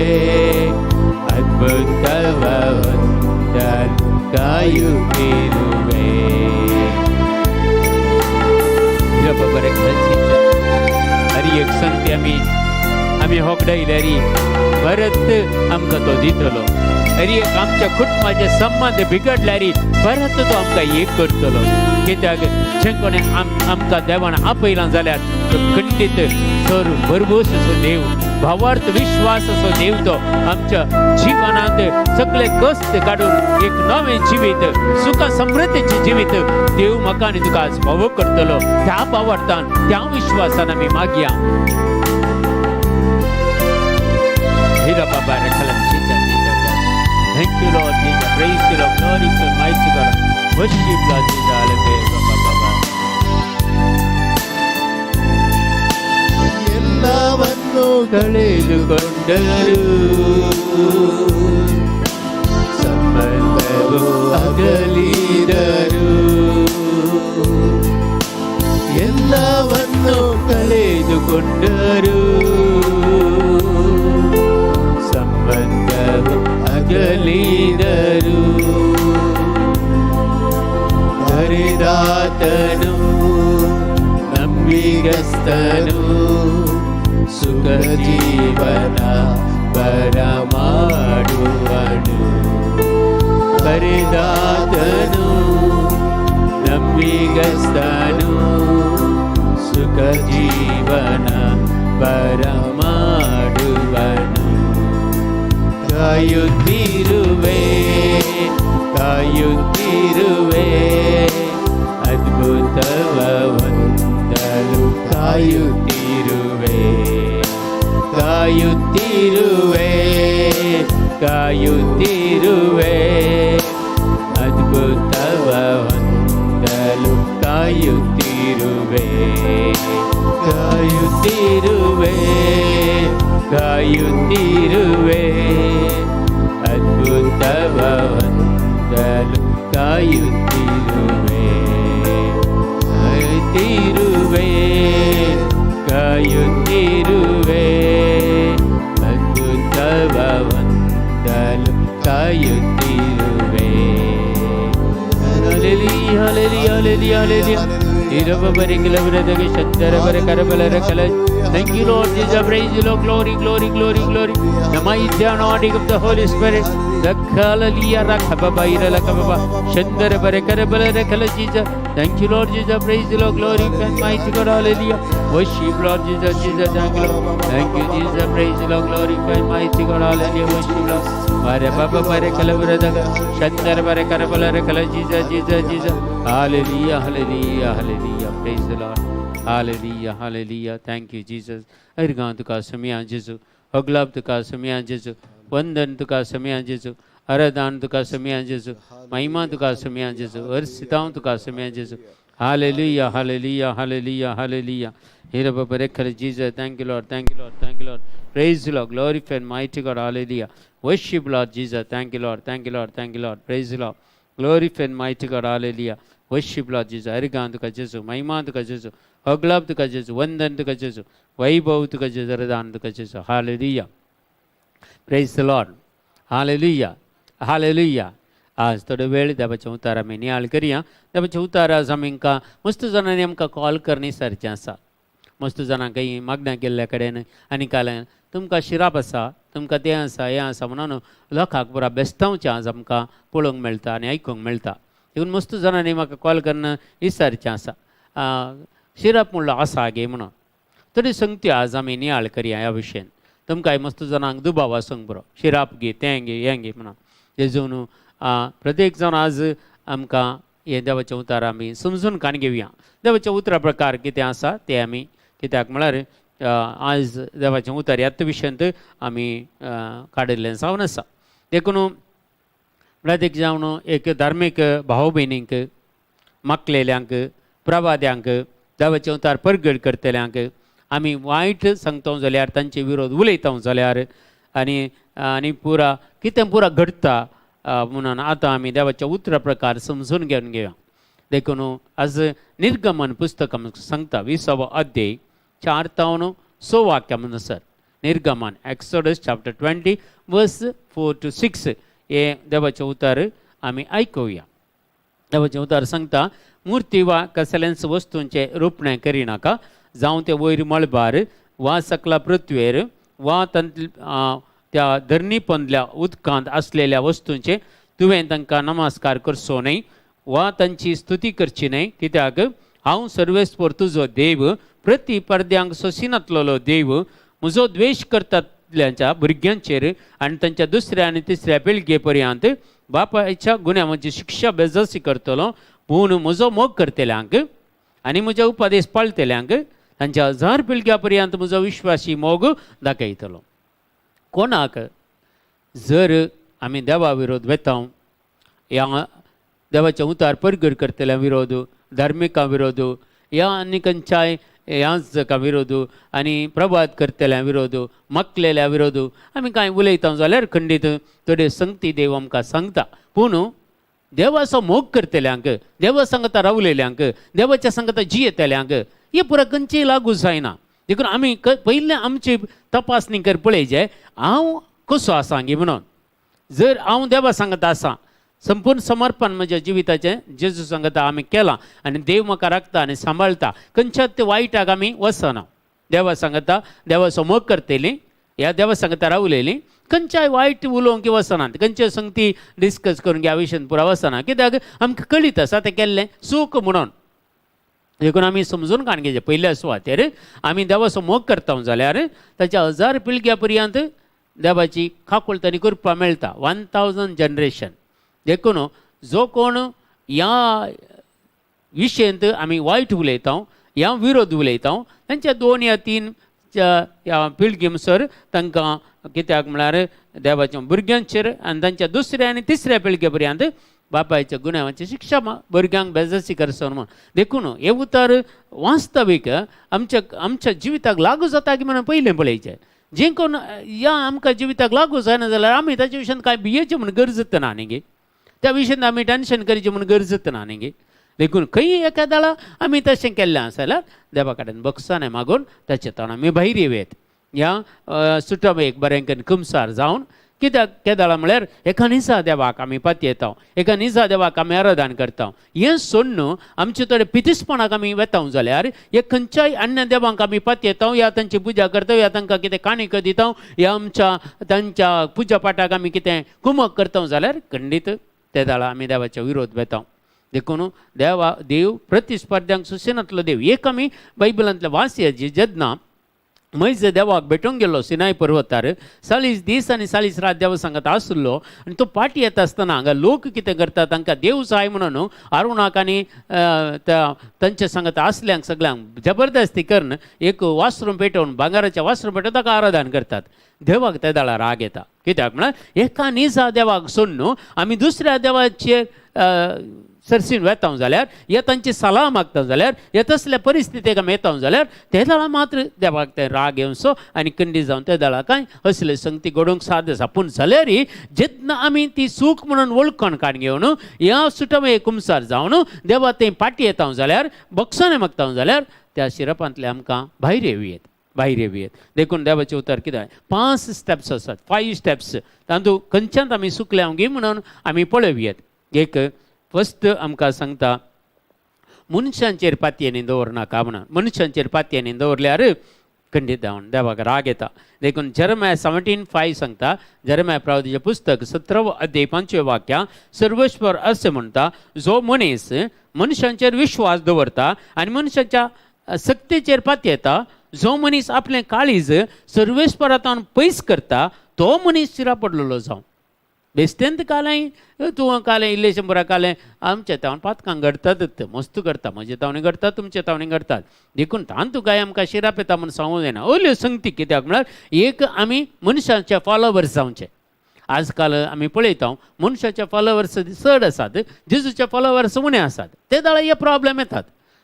ಅದ್ಭುತವ ಹೊಂದಲು ಕಾಯುತ್ತಿರುವೆ. हर एक संगती आमी आमी होगडायले परत आमकां तो दितलो. हर एक आमच्या कुटुंबाचे संबंद बिगडल्यार परत तो आमकां एक करतलो. कित्याक जे कोणें आमकां देवान आपयलां जाल्यार तो खंडीत सर भरभोस असो देव, भावार्थ विश्वास असो देव तो आमच्या जिवनांत सगळे कष्ट काडून एक नवें जिवीत, सुख समृद्धीचें जिवीत देव म्हाका आनी तुका आज फावो करतलो. त्या भावार्थान, त्या विश्वासान आमी मागया. Hira Baba Rekhalam Jesus, Jesus. Thank you, Lord Jesus. Praise you, Lord. Glory to mighty God. Worship Lord Jesus. Hallelujah. Baba Baba. ಎಲ್ಲವನ್ನು ಕಳೆದುಕೊಂಡರು ಸಂಬಂಧವು ಅಗಲಿದರು, ಎಲ್ಲವನ್ನು ಕಳೆದುಕೊಂಡರು ಸಂಬಂಧವು ಅಗಲಿದರು. ಕರೆದಾತನು ನಂಬಿಗಸ್ತನು, ಸುಖ ಜೀವನ ಬರಮಾಡುವನು. ಕರೆದಾತನು ನಂಬಿಗಸ್ತನು, ಸುಖ ಜೀವನ ಬರಮಾಡುವನು. ಕಾಯುತ್ತಿರುವೆ, ಕಾಯುತ್ತಿರುವೆ, ಅದ್ಭುತವ ಹೊಂದಲು ಕಾಯುತ್ತಿರುವೆ. ಕಾಯುತ್ತಿರುವೆ, ಕಾಯುತ್ತಿರುವೆ, ಅದ್ಭುತವ ಹೊಂದಲು ಕಾಯುತ್ತಿರುವೆ. ಕಾಯುತ್ತಿರುವೆ, ಕಾಯುತ್ತಿರುವೆ, ಅದ್ಭುತವ ಹೊಂದಲು ಕಾಯುತ್ತಿರುವೆ. ಕಾಯುತ್ತಿರುವೆ, ಕಾಯುತ್ತಿರುವೆ, ಅದ್ಭುತವ ಹೊಂದಲು ಕಾಯುತ್ತಿರುವೆ. Hallelujah, hallelujah, hallelujah, hallelujah. Thank you, Lord Jesus. Praise you, Lord. Glory, glory, glory, glory. The mighty anointing of the Holy Spirit. The Hallelujah, Rakababa, Iralakababa, Shandara Barakabala, Rakala Jesus. Thank you, Lord Jesus. Praise you, Lord. Glory and mighty God. Hallelujah. Worship, Lord Jesus. Jesus, thank you, Lord. Thank you, Jesus. Praise you, Lord. Glory and mighty God. Hallelujah. Worship, Lord. Bare Baba Barakala Bradaga, Shandara Barakabala, Rakala Jesus, Jesus, Jesus. Hallelujah, hallelujah, hallelujah. Praise the Lord. Hallelujah, hallelujah. Thank you, Jesus. अर्गां तुका समिया जेजू, होगलाब तुका समिया जेजू, वंदन तुका समिया जेजू, आराधन तुका समिया जेजू, महिमा तुका समिया जेजू, अर्सितांव तुका समिया जेजू. Hallelujah, hallelujah, hallelujah, hallelujah. Here Baba Rekhal Jesus. Thank you, Lord. Thank you, Lord. Thank you, Lord. Praise the Lord. Glorify and mighty God. Hallelujah. Worship Lord Jesus. Thank you, Lord. Thank you, Lord. Thank you, Lord. Praise the Lord. Glorify and mighty God. Hallelujah. Worship Lord Jesus. अरिगां तुका जेजू, महिमा तुका जेजू, होगलाब तुका जेजू, वंदन तुका जेजू, वैभव तुका जेजू, आराधन तुका जेजू. Hallelujah. Praise the Lord. Hallelujah. Hallelujah. आज थोडो वेळ देवाच्या उतार आमी नियाळ करया. देवाच्या उतार आज आमकां मस्त जाणांनी आमकां कॉल करणी सारचें आसा. मस्त जाणां काही मागण्या केल्ल्या कडेन आनी काल तुमकां शिराप आसा, तुमकां तें आसा, हें आसा म्हणून लोकांक पुरा बेस्तांवचें आज आमकां पळोवंक मेळटा आनी आयकूंक मेळटा. देखून मस्त जाणांनी म्हाका कॉल करून विचारचें आसा, शिराप म्हणलो आसा गे म्हणून. तरी संगती आज आमी नियाळ करया ह्या विशयान. तुमकां मस्त जाणांक दुबाव आसूंक बरो, शिराप घे, तें घे, हें घे म्हणून. तेजून प्रत्येक जाण आज आमकां हें देवाचें उतार आमी समजून कान घेवया. देवाच्या उतरा प्रकार कितें आसा तें आमी, कित्याक म्हळ्यार आज देवाचें उतार ह्याच विशयांत आमी काडिल्लें जावन आसा. देखून प्रत्येक जावन एक धार्मीक भाव भयणींक, माकलेल्यांक, प्रवाद्यांक, देवाचें उतार परगट करतल्यांक आमी वायट सांगता जाल्यार, तांचे विरोध उलयता जाल्यार आनी आनी पुरा कितें पुरा घडटा म्हणून आतां आमी देवाच्या उतरा प्रकार समजून घेवन घेवया. देखून आज निर्गमन पुस्तक आमकां सांगता, 20वो अध्याय 4 तावन 6 वाक्या म्हणसर. निर्गमन, Exodus chapter 20 verse 4 to 6, हे देवाचें उतर आमी आयकुया. देवाचें उतर सांगता, मूर्ती वा कसलेंच वस्तूंचें रुपणें करिनाका, जावं तें वयर मळबार वा सकला पृथ्वेर वा त्या धरणी पोंदल्या उदकांत आसलेल्या वस्तूंचे. तुवें तांकां नमस्कार करचो न्हय वा तांची स्तुती करची न्हय, कित्याक हांव सर्वेस्पर तुजो देव, प्रती पडद्यांक सोसिनातलेलो देव, म्हजो द्वेश करतल्यांच्या भुरग्यांचेर आनी तांच्या दुसऱ्या आनी तिसऱ्या पिळगे पर्यंत बापायच्या गुन्यांवाची शिक्षा बेजासी करतलो, पूण म्हजो मोग करतल्यांक आनी म्हजे उपदेश पाळटल्यांक तांच्या हजार पिळग्या पर्यंत म्हजो विश्वासी मोग दाखयतलो. कोणाक जर आमी देवा विरोध वेता, ह्या देवाच्या उतार परगट करतल्या विरोध, धार्मिकां विरोध, ह्या आनी खंयच्याय याजका विरोध आनी प्रभात करतल्या विरोध, मकलेल्या विरोध आमी कांय उलयता जाल्यार खंडीत थोडे संगती देव आमकां सांगता. पूण देवाचो मोग करतल्यांक, देवा सांगता रावलेल्यांक, देवाच्या सांगता जियेतल्यांक हे पुरा खंयचीय लागू जायना. देखून आमी पयलें आमची तपासणी कर पळयचे, हांव कसो आसा गी म्हणून. जर हांव देवा सांगता आसा, संपूर्ण समर्पण म्हज्या जिविताचें जेजू सांगता आमी केलां आनी देव म्हाका राखता आनी सांबाळटा, खंयच्याच ते वायटाक आमी वचना, देवा सांगता देवाचो मोग करतली, ह्या देवा सांगता रावलेली, खंयच्याय वायट उलोवंक वचना, खंयच्या संगती डिस्कस करून ह्या विशयान पुरा वचना, कित्याक आमकां कळीत आसा तें केल्लें चूक म्हणून. देखून आमी समजून काण घेवचें पयल्या सुवातेर आमी देवाचो मोग करता जाल्यार ताच्या 1000 पिळग्या पर्यंत देवाची काकुळट आनी कृपा मेळटा, 1000 जनरेशन. देखून जो कोण ह्या विशयंत आमी वायट उलयता, ह्या विरोध उलयता, तांच्या 2 या 3 ह्या पिळगेमसर तांकां कित्याक म्हळ्यार देवाच्या भुरग्यांचेर आनी तांच्या दुसऱ्या आनी तिसऱ्या पिळगे पर्यंत बापायच्या गुन्यांवाची शिक्षा भुरग्यांक बेजासी करचो म्हूण. देखून हें उतर वास्तवीक आमच्या आमच्या जिविताक लागू जाता की म्हणून पयलें पळयचें. जें कोण ह्या आमकां जिविताक लागू जायना जाल्यार आमी ताच्या विशयान कांय भियेचें म्हूण गरज ना न्ही गे, त्या विशयान आमी टेंशन करचें म्हूण गरज ना न्ही गे. देखून खंय एका दाळा आमी तशें केल्लें आसा जाल्यार देवा कडेन बक्षां मागून ताचे ताण आमी भायर येवयेत. ह्या सुटम एक बरें करून कुमसार जावन कित्याक केदाळा म्हळ्यार एका निसा देवाक आमी पातयेता, एका निसा देवाक आमी आराधन करता. हें सोडून आमचे थोडे पितिसपणाक आमी वेता जाल्यार हे खंयच्याय अन्य देवांक आमी पातयेता, या तांची पुजा करता, या तांकां कितें काणीक दिता, या आमच्या तांच्या पुजा पाठाक आमी कितें कुमक करता जाल्यार खंडीत ते दाळा आमी देवाच्या विरोध वेता. देखून देवा देव प्रतिस्पर्ध्यांक सुसेनांतलो देव. एक आमी बायबलांतल्या वाचया जेन्ना मैज देवाक भेटूंक गेलो सिनाय पर्वतार 40 दीस आनी 40 रात देवा सांगत आसलो आनी तो पाटी येता आसतना हांगा लोक कितें करता, तांकां देव जाय म्हणून आरुणाक आनी तांचे सांगत आसल्यांक सगळ्यांक जबरदस्ती करून एक वासरूम पेटोवन भांगराचें वासरूम पेटोवन ताका आराधन करतात. देवाक त्या दाळा राग येता, कित्याक म्हळ्यार एका निजा देवाक सोडून आमी दुसऱ्या देवाचेर सरसीन वेता जाल्यार या तांची सलाह मागता जाल्यार या तसल्या परिस्थितीक आमी येता जाल्यार ते दळा मात्र देवाक ते राग येवचो आनी कंडी जावन ते दळा कांय असले संगती घडोवंक साध्य आसा. पूण जाल्यार जेन्ना आमी ती सूख म्हणून वळखण काण घेवन ह्या सुटमे कुमसार जावन देवा ते पाटी येता जाल्यार बक्षां मागता जाल्यार त्या शिरपांतले आमकां भायर येवयेत, भायर येवयेत. देखून देवाचें उतर कितें 5 स्टेप्स आसात, 5 स्टेप्स तातूंत खंयच्यान आमी सुकल्या गी म्हणून आमी पळोवयेत. एक फस्ट आमकां सांगता मनशांचेर पातयेनी दवरनाका म्हणून. मनशांचेर पातयेनी दवरल्यार खंडीत जावन देवाक राग येता. देखून जेरमाया 17:5 सांगता, जेरमाया प्रवादीचें पुस्तक 17 अध्याय 5 वाक्या, सर्वेश्वर अशें म्हणटा, जो मनीस मनशांचेर विश्वास दवरता आनी मनशाच्या सक्तेचेर पातयेता, जो मनीस आपलें काळीज सर्वेश्वरांत पयस करता तो मनीस शिरा पडलेलो जावं. बेस्तेंत कालें तूं कालें इल्लें शंबरा कालें आमच्या तावन पातकां घडतात, मस्त करता, म्हजे तावणी घडतात, तुमचे तावणी घडतात. देखून तांतू काय आमकां शिराप येता म्हूण सांगूं जायना. ओल्यो संगती कित्याक म्हळ्यार एक आमी मनशाचे फॉलोवर्स जावचे. आजकाल आमी पळयता मनशाचे फॉलोवर्स चड आसात, जेजूचे फॉलोवर्स उणे आसात, ते दाळा हे प्रॉब्लेम येतात.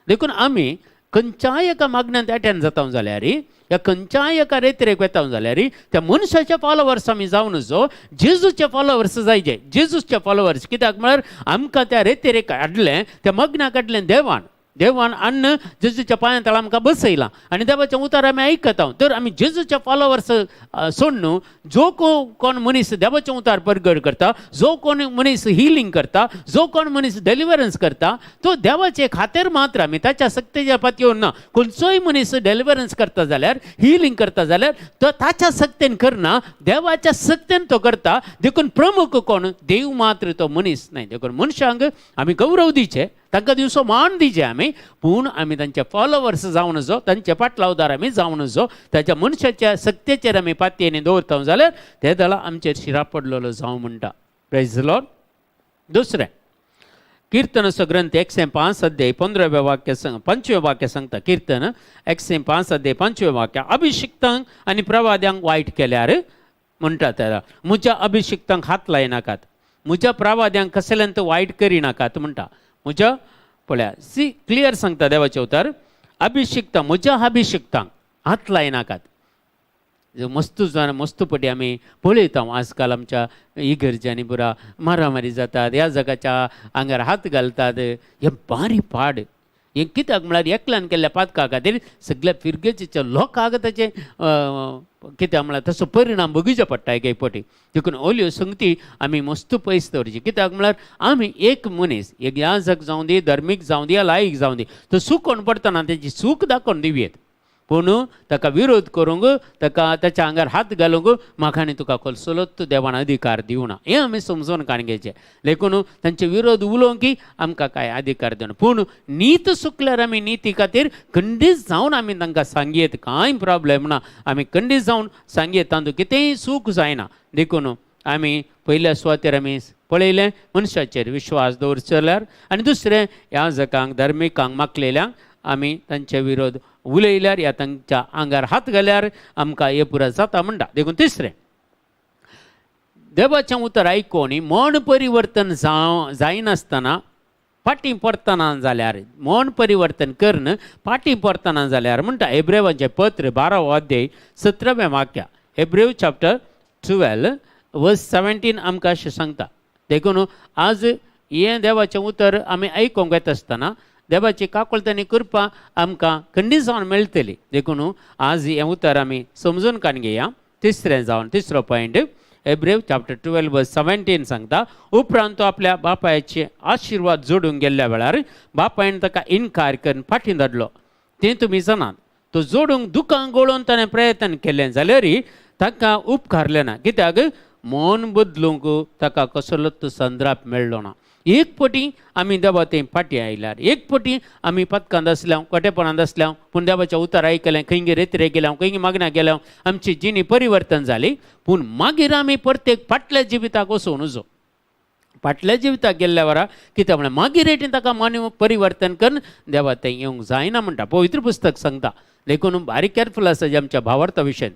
देखून आमी खंयच्याय एका मागण्यांत एटेंड जाता जाल्यार या खंयच्याय एका रेतरेक वेता जाल्यार त्या मनशाचे फॉलोवर्स आमी जावन जो जेजूचे फॉलोवर्स जायचे. जेजूचे फॉलोवर्स कित्याक म्हळ्यार आमकां त्या रेतरेक हाडलें, त्या मग्नाक हाडलें देवान, देवान अन्न जेजूच्या पांयां तळा आमकां बसयलां आनी देवाचें उतर आमी आयकता. तर आमी जेजूचे फॉलोवर्स सोडून जो कोण मनीस देवाचें उतार परगट करता, जो कोण मनीस हिलींग करता, जो कोण मनीस डेलिवरन्स करता, तो देवाचे खातीर मात्र आमी ताच्या सक्तेच्या पातयेवन ना. खंयचोय मनीस डेलिवरन्स करता जाल्यार, हिलींग करता जाल्यार तो ताच्या सक्तेन करना, देवाच्या सक्तेन तो करता. देखून प्रमुख कोण देव मात्र, तो मनीस न्हय. देखून मनशांक आमी गौरव दिवचे, तांकां दिवचो मान दिवचे आमी, पूण आमी तांचे फॉलोवर्स जावन जो तांचे पाटलावदार आमी जावन जो ताच्या मनशाच्या सक्तेचेर आमी पातयेनी दवरता जाल्यार ते दळा आमचेर शिरा पडलेलो जावं म्हणटा. Praise Lord. दुसरें कीर्तनाचो ग्रंथ 105 अध्याय 15 वाक्य सांग 5 वाक्य सांगता. कीर्तन 105 अध्याय 5 वाक्य, अभिषिक्तांक आनी प्रवाद्यांक वायट केल्यार म्हणटा त्या म्हज्या अभिषिक्तांक हात लायनाकात, म्हज्या प्रवाद्यांक कसल्यान वायट करिनाकात म्हणटा. म्हज्या पळया सी क्लियर सांगता देवाचें उतर, अभिषिक्तां म्हज्या अभिषिक्तांक हात लायनाकात. मस्त जाण मस्त पटी आमी पळयता आजकाल आमच्या इगर्जांनी पुरा मारामारी जातात, ह्या जगाच्या आंगार हात घालतात. हें बारी पाड. हें कित्याक म्हळ्यार एकल्यान केल्ल्या पातका खातीर सगळ्या फिरगेचीच्या लोकांक ताचें कित्याक म्हळ्यार तसो परिणाम भोगीचो पडटा एक एक पटी. देखून ओल्यो संगती आमी मस्त पयस दवरची. कित्याक म्हळ्यार आमी एक मनीस एक याजक जावं दी, धर्मीक जावं दी, या लायक जावं दी, तो चूक कोण पडटना तेजी चूक दाखोवन दिवयेत. पूण ताका विरोध करूंक, ताका ताच्या आंगार हात घालूंक म्हाका आनी तुका कसलोच देवान अधिकार दिवना. हें आमी समजून काण घेवचें. देखून तांचे विरोध उलोवंक की आमकां कांय अधिकार दिवना. पूण नीत चुकल्यार आमी निती खातीर खंडीत जावन आमी तांकां सांगयेत, कांय प्रॉब्लेम ना. आमी खंडीत जावन सांगयेत, तातूंत कितेंय चूक जायना. देखून आमी पयल्या सुवातेर आमी पळयलें मनशाचेर विश्वास दवरचो जाल्यार, आनी दुसरें ह्या जगांक धार्मिकांक मागलेल्यांक आमी तांचे विरोध उलयल्यार या तांच्या आंगार हात घाल्यार आमकां हे पुरा जाता म्हणटा. देखून तिसरें, देवाचें उतर आयकून मन परिवर्तन जायनासतना फाटीं परतना जाल्यार, मन परिवर्तन करून फाटीं परतना जाल्यार म्हणटा हेब्रेवाचें पत्र 12वो अध्याय 17वें वाक्य, हेब्रेव चॅप्टर 12 वर्स 17 आमकां अशें सांगता. देखून आज हें देवाचें उतर आमी आयकूंक येता आसतना देवाची काकुळट आनी कृपा आमकां खंडीत जावन मेळटली. देखून आज हें उतर आमी समजून काडून घेया. तिसरें जावन तिसरो पॉयंट, हेब्रेव चॅप्टर 12 वर्स 17 सांगता, उपरांत तो आपल्या बापायचे आशिर्वाद जोडूंक गेल्ल्या वेळार बापायन ताका इनकार करून फाटीं धाडलो. तें तुमी जाणात. तो जोडूंक दुकां गळोवन ताणें प्रयत्न केलें जाल्यार ताका उपकारलें ना. कित्याक? मन बदलूंक ताका कसलोच संद्राप मेळ्ळो ना. एक पटी आमी देवा थंय फाटीं आयल्यार, एक पटी आमी पथकांत आसल्या, कोटेपणांत आसल्या, पूण देवाचें उतर आयकलें, खंय रेत्रे गेल्या, खंय मागण्या गेल्या, आमची जिणी परिवर्तन जाली. पूण मागीर आमी प्रत्येक फाटल्या जिविताक वचूं नजो. फाटल्या जिविताक गेल्ल्या वरा कित्याक म्हळ्यार मागीर रेटीन ताका मन परिवर्तन करून देवा थंय येवंक जायना म्हणटा पवित्र पुस्तक सांगता. देखून बारीक केरफूल आसा जे आमच्या भावार्था विशयान.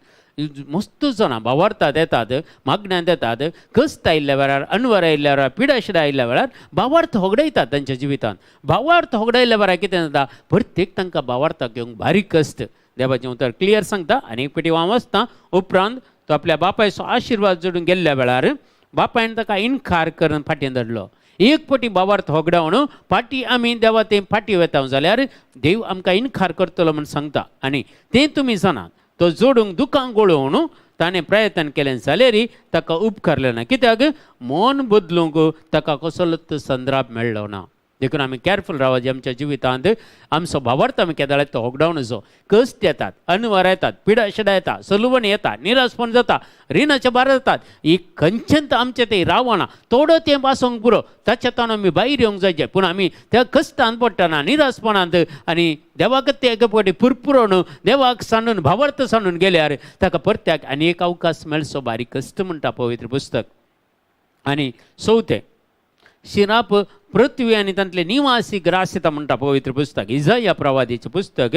मस्त जाणां भावार्थात येतात, मागण्यांत येतात, कश्ट आयिल्ल्या वेळार, अनवर आयिल्ल्या वेळार, पिडाशिडा आयिल्ल्या वेळार भावार्थ होगडायतात तांच्या जिवितांत. भावार्थ होगडायल्ल्या वेळार कितें जाता, प्रत्येक तांकां भावार्थाक घेवंक बारीक कश्ट. देवाचें उतर क्लियर सांगता. आनी एक पेटी हांव वाचता, उपरांत तो आपल्या बापायचो आशिर्वाद जोडून गेल्ल्या वेळार बापायन ताका इनकार करून फाटीं धाडलो. एक पटी भावार्थ होगडावन फाटीं आमी देवा तें फाटीं वता जाल्यार देव आमकां इनकार करतलो म्हूण सांगता. आनी तें तुमी जाणात. तो जोडूंक दुकां गळोवन ताणें प्रयत्न केलें जाल्यार ताका उपकारलें ना. कित्याक? मन बदलूंक ताका कसलोच संद्राप मेळ्ळो ना. देखून आमी केरफूल रावप आमच्या जिवितांत. आमचो भावार्थ आमी केदाळ तो होगडावन जो कश्ट येतात, अनवर येतात, पिडाशिडा येता, सलवण येता, निराशपण जाता, रिणाचे भार जातात, ही खंयच्यान आमचें तें रावना. थोडो तें आसूंक पुरो, ताच्या ताण आमी भायर येवंक जाय. पूण आमी त्या कश्टान पडटना, निराशपणांत आनी देवाक ते एके फावटी पुरपुरोन देवाक सांडून भावार्थ सांडून गेल्यार ताका परत्याक आनी एक अवकाश मेळचो बारीक कश्ट म्हणटा पवित्र पुस्तक. आनी चवथें, शिराप पृथ्वी आनी तांतले निवासी ग्रासिता म्हणटा पवित्र पुस्तक. इजाया प्रवादीचें पुस्तक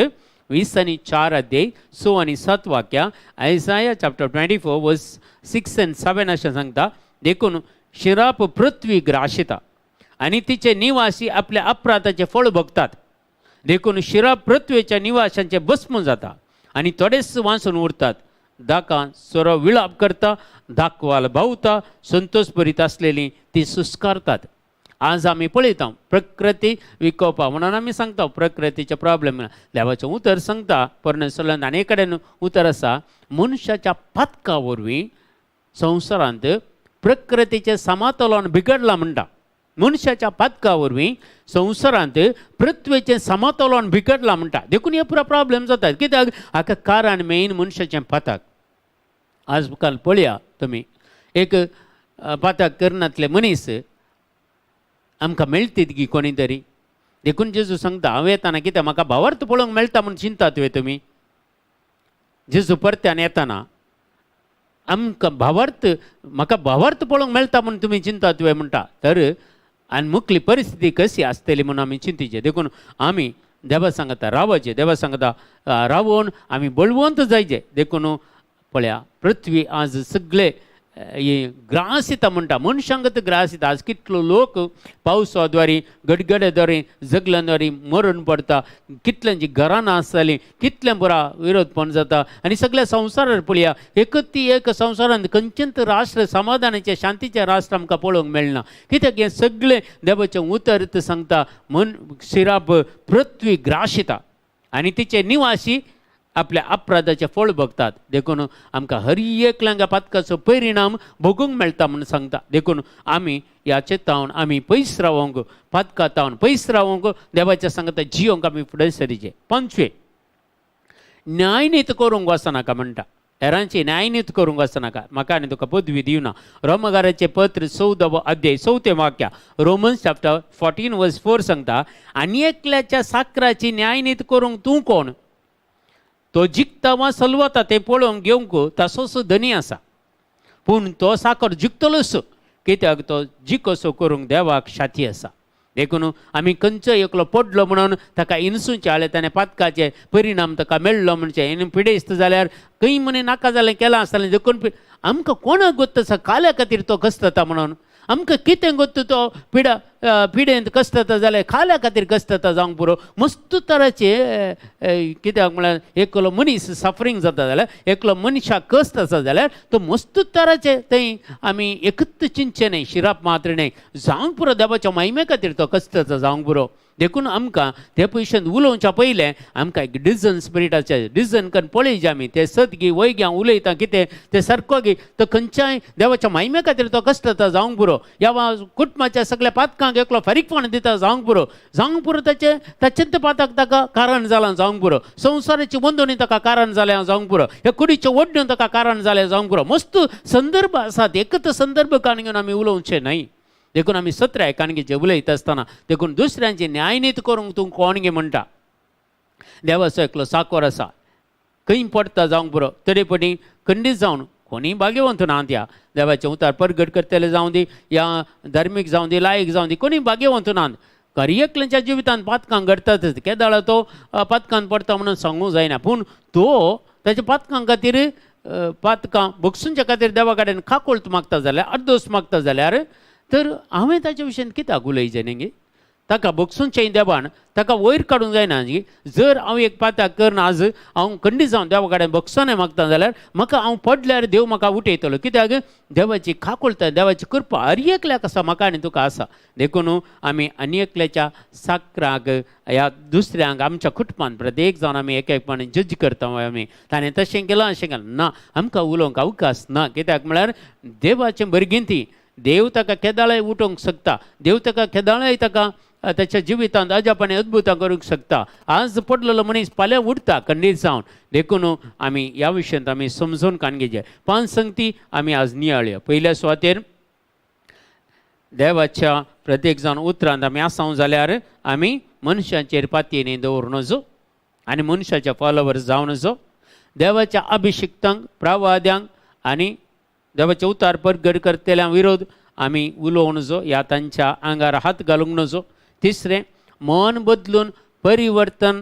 20 आनी 4 अध्याय 6 आनी 7 वाक्या, Isaiah chapter 24 verse 6 and 7 अशें सांगता. देखून शिराप पृथ्वी ग्रासिता आनी तिचे निवासी आपल्या अपराधाचें फळ भोगतात. देखून शिराप पृथ्वेच्या निवाशांचें भस्म जाता आनी थोडेच वांचून उरतात. दाकां सोरो विळाप करता, दाखवाल भावता, संतोष भरीत आसलेली ती सुस्कारतात. आज आमी पळयता प्रकृती विकोपा म्हणून आमी सांगता प्रकृतीचे प्रॉब्लेम. देवाचें उतर सांगता पोरणे सोल्यांत आनी कडेन उतर आसा, मनशाच्या पातका वरवीं संवसारांत प्रकृतीचें समतोलन बिगडलां म्हणटा. मनशाच्या पातका वरवीं संवसारांत पृथ्वेचें समतोलन बिगडलां म्हणटा. देखून हे पुरा प्रॉब्लेम जातात. कित्याक? हाका कारण मेन मनशाचें पातक. आज काल पळया तुमी, एक पातक करनातले मनीस आमकां मेळटीत गी कोणी तरी. देखून जेजू सांगता, हांव येताना कित्याक म्हाका भावार्थ पळोवंक मेळटा म्हूण चिंतात वे तुमी? जेजू परत्यान येताना आमकां भावार्थ, म्हाका भावार्थ पळोवंक मेळटा म्हूण तुमी चिंतात वे म्हणटा. तर आनी मुखली परिस्थिती कशी आसतली म्हूण आमी चिंतिचे. देखून आमी देवा सांगता रावचें, देवा सांगता रावोन आमी बळवंत जायचे. देखून पळया पृथ्वी आज सगळे ग्रासिता म्हणटा, मनशांगत ग्रासिता. आज कितलो लोक पावसा द्वारे, गडगड्या द्वारे, जगल्यां मरण पडटा, कितल्यांची घरां नाश जालीं, कितलें पुरा विरोधपण जाता. आनी सगळ्या संवसारार पळया, एकच ती एक संवसारांत खंयचेंच राष्ट्र समाधानाचें शांतीचें राष्ट्र आमकां पळोवंक मेळना. कित्याक? हें सगळें देवाचें उतर सांगता, मन शिराप पृथ्वी ग्रासिता आनी तिचे निवासी आपल्या अपराधाचें फळ भोगतात. देखून आमकां हर एकल्यांक पातकाचो परिणाम भोगूंक मेळटा म्हूण सांगता. देखून आमी ह्या चेतावन आमी पयस रावोंक, पातका तावन पयस रावोंक, देवाच्या सांगता जियोंक आमी फुडें सरीचे. पंचवे, न्यायनीत करूंक वचनाका म्हणटा. हेरांची न्यायनीत करूंक वचनाका. म्हाका आनी तुका पदवी दिवना. रोमगाराचें पत्र 14वो अध्याय 4थें वाक्य, रोमन्स चॅप्टर 14 वर्स 4 सांगता, आनी एकल्याच्या साकराची न्यायनीत करूंक तूं कोण? तो जिखता वा सलवता तें पळोवंक घेवंक तासोच धनी आसा, पूण तो साकर जिखतलोच, कित्याक तो जिकोसो करूंक देवाक शाती आसा. देखून आमी खंयचो एकलो पडलो म्हणून ताका इन्सूचे आले, ताणें पातकाचे परिणाम ताका मेळ्ळो म्हणचे आनी पिडेस्त जाल्यार खंय म्हणे नाका जालें केलां आसतलें. देखून आमकां कोणाक गोत्त आसा काल्या खातीर तो कस्तता म्हणून? आमकां कितें गोत्त तो पिडेंत कस्तता जाल्यार खाल्या खातीर कस्तता जावंक पुरो. मस्त तराचे कित्याक म्हळ्यार एकलो मनीस सफरींग जाता जाल्यार, एकलो मनशाक कश्ट आसा जाल्यार तो मस्त तराचे थंय आमी एकूच चिंतचें न्हय, शिराप मात्र न्हय, जावंक पुरो देवाच्या महिमे खातीर तो कस्तता जावंक पुरो. देखून आमकां ते पयशेन उलोवच्या पयलें आमकां एक डिजन स्पिरिटाचें डिजन करून पळयचे आमी तें सत गी वय गी हांव उलयतां कितें तें सारको गी, तो खंयच्याय देवाच्या महिमे खातीर तो कश्ट जावंक पुरो. ह्या कुटुंबाच्या सगळ्या पातकांक एकलो फारीकपण दिता जावंक पुरो, जावंक पुरो. ताचें ताचें पातक ताका कारण जालां जावंक पुरो. संवसाराची बंदोणी ताका कारण जालें जावंक पुरो. ह्या कुडीचें ओडण्यो ताका कारण जालें जावंक पुरो. मस्त संदर्भ आसात, एकच संदर्भ काण घेवन आमी उलोवचें न्हय. देखून आमी 17 काणगेचे उलयता आसतना देखून दुसऱ्यांची न्यायनीत करूंक तूं कोण गे म्हणटा. देवाचो एकलो साकोर आसा, खंय पडटा जावंक पुरो, तरी पटी खंडीत जावन कोणीय भाग्यवंत ना. त्या देवाचें उतार परगट करतले जावं दी, या धार्मीक जावं दी, लायक जावं दी, कोणीय भाग्यवंत ना. हर एकल्याच्या जिवितांत पातकां घडटातच. केदाळा तो पातकान पडटा म्हणून सांगूंक जायना, पूण तो ताच्या पातकां खातीर पातकां बगसुंच्या खातीर देवा कडेन काकुळट मागता जाल्यार, अर्दोस मागता जाल्यार, तर हांवें ताच्या विशयान कित्याक उलयचें न्ही गे? ताका बगसुंचें देवान ताका वयर काडूंक जायना. जर हांव एक पाताक करना, आज हांव खंडीत जावन देवा कडेन बगसोने मागता जाल्यार म्हाका हांव पडल्यार देव म्हाका उठयतलो. कित्याक देवाची काकुळटा, देवाची कृपा हर एकल्याक आसा, म्हाका आनी तुका आसा. देखून आमी आनी एकल्याच्या साकराक ह्या दुसऱ्यांक आमच्या कुटुंबान प्रत्येक जावन आमी एक एकपणान जज करता. आमी ताणें तशें केलां अशें केलां ना, आमकां उलोवंक अवकाश ना. कित्याक म्हळ्यार देवाचें भुरगीं ती, देव ताका केदाळाय उठोवंक शकता, देव ताका केदाळाय ताका ताच्या जिवितांत अजापाने अद्भुतां करूंक शकता. आज पडलेलो मनीस फाल्यां उठता खंडीत जावन. देखून आमी ह्या विशयांत आमी समजून काण घेवचें. 5 संगती आमी आज नियाळया. पयल्या सुवातेर देवाच्या प्रत्येक जावन उतरांत आमी आसाव जाल्यार आमी मनशाचेर पातयेनी दवरूं नजो आनी मनशाच्या फॉलोवर्स जावं नजो. देवाच्या अभिशिक्तांक, प्रवाद्यांक आनी देवाचे उतार परगट करतल्या विरोध आमी उलोवं नजो, ह्या तांच्या आंगार हात घालूंक नजो. तिसरें, मन बदलून परिवर्तन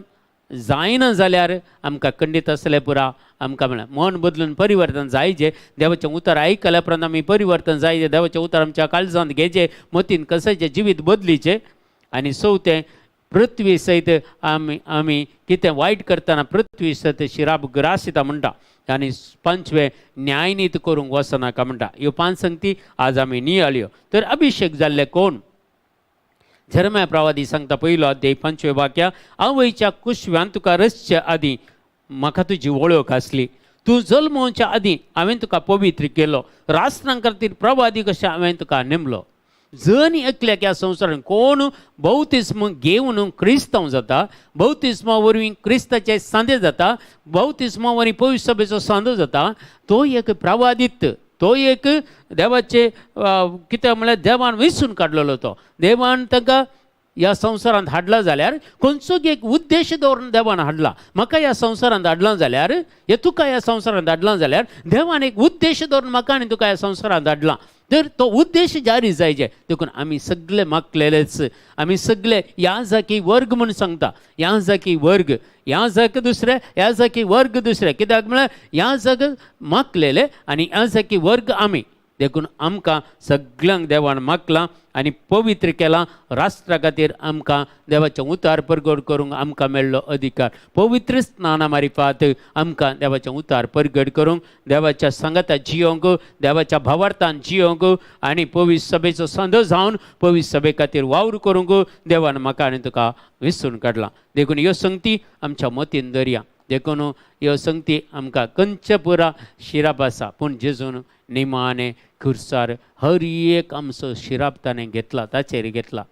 जायना जाल्यार आमकां खंडीत आसलें पुरा. आमकां म्हळ्यार मन बदलून परिवर्तन जायचें. देवाचें उतर आयकल्या उपरांत आमी परिवर्तन जायचें, देवाचें उतर आमच्या काळजांत घेवचें, मतीन कसायचें, जिवीत बदलीचें. आनी चवथें, पृथ्वी सयत आमी आमी कितें वायट करतना पृथ्वी सयत शिराप ग्रासिता म्हणटा. आनी 5वें, न्यायनीत करूंक वचनाका म्हणटा. ह्यो 5 संगती आज आमी नियाळ्यो. तर अभिशेक जाल्ले कोण? जेरमाया प्रवादी सांगता 1 अध्याय 5वें वाक्य, आवयच्या कुशव्यान तुका रचचे आदीं म्हाका तुजी वळख आसली, तूं जल्मोवच्या आदीं हांवें तुका पवित्र केलो, राष्ट्रां खातीर प्रवादी कशें हांवें तुका नेमलो. जण एकल्याक ह्या संवसारान कोण बौतिस्म घेवन क्रिस्तांव जाता, बौतिस्मा वरवीं क्रिस्ताचे सांदे जाता, बौतिस्मा वरवीं पवित्र सभेचो सांदो जाता, तो एक प्रवादीत, तो एक देवाचे कितें म्हळ्यार देवान विसून काडलेलो. तो देवान ताका ह्या संवसारांत हाडला जाल्यार खंयचो एक उद्देश दवरून देवान हाडला. म्हाका ह्या संवसारांत हाडला जाल्यार, हे तुका ह्या संवसारांत हाडला जाल्यार देवान एक उद्देश दवरून म्हाका आनी तुका ह्या संवसारांत हाडला, तर तो उद्देश जारी जायचे. देखून आमी सगळे मागलेलेच, आमी सगळे याजकी वर्ग म्हूण सांगता, याजकी वर्ग, याजक दुसरे, याजकी वर्ग दुसरे. कित्याक म्हळ्यार याजक मागलेले आनी याजकी वर्ग आमी. देखून आमकां सगळ्यांक देवान मागलां आनी पवित्र केलां. राष्ट्रा खातीर आमकां देवाचें उतार परगट करूंक आमकां मेळ्ळो अधिकार. पवित्र स्नाना मारिफात आमकां देवाचें उतार परगट करूंक, देवाच्या सांगाता जियोंक, देवाच्या भावार्थान जियोंक आनी पवित्र सभेचो संदो जावन पवित्र सभे खातीर वावर करूंक देवान म्हाका आनी तुका विसरून काडलां. देखून ह्यो संगती आमच्या मतीन दरया. देखून ह्यो संगती आमकां कंच पुरा शिराप आसा, पूण जेजून निमाणे खुर्सार हर एक आमचो शिराप ताणें घेतला, ताचेर घेतला,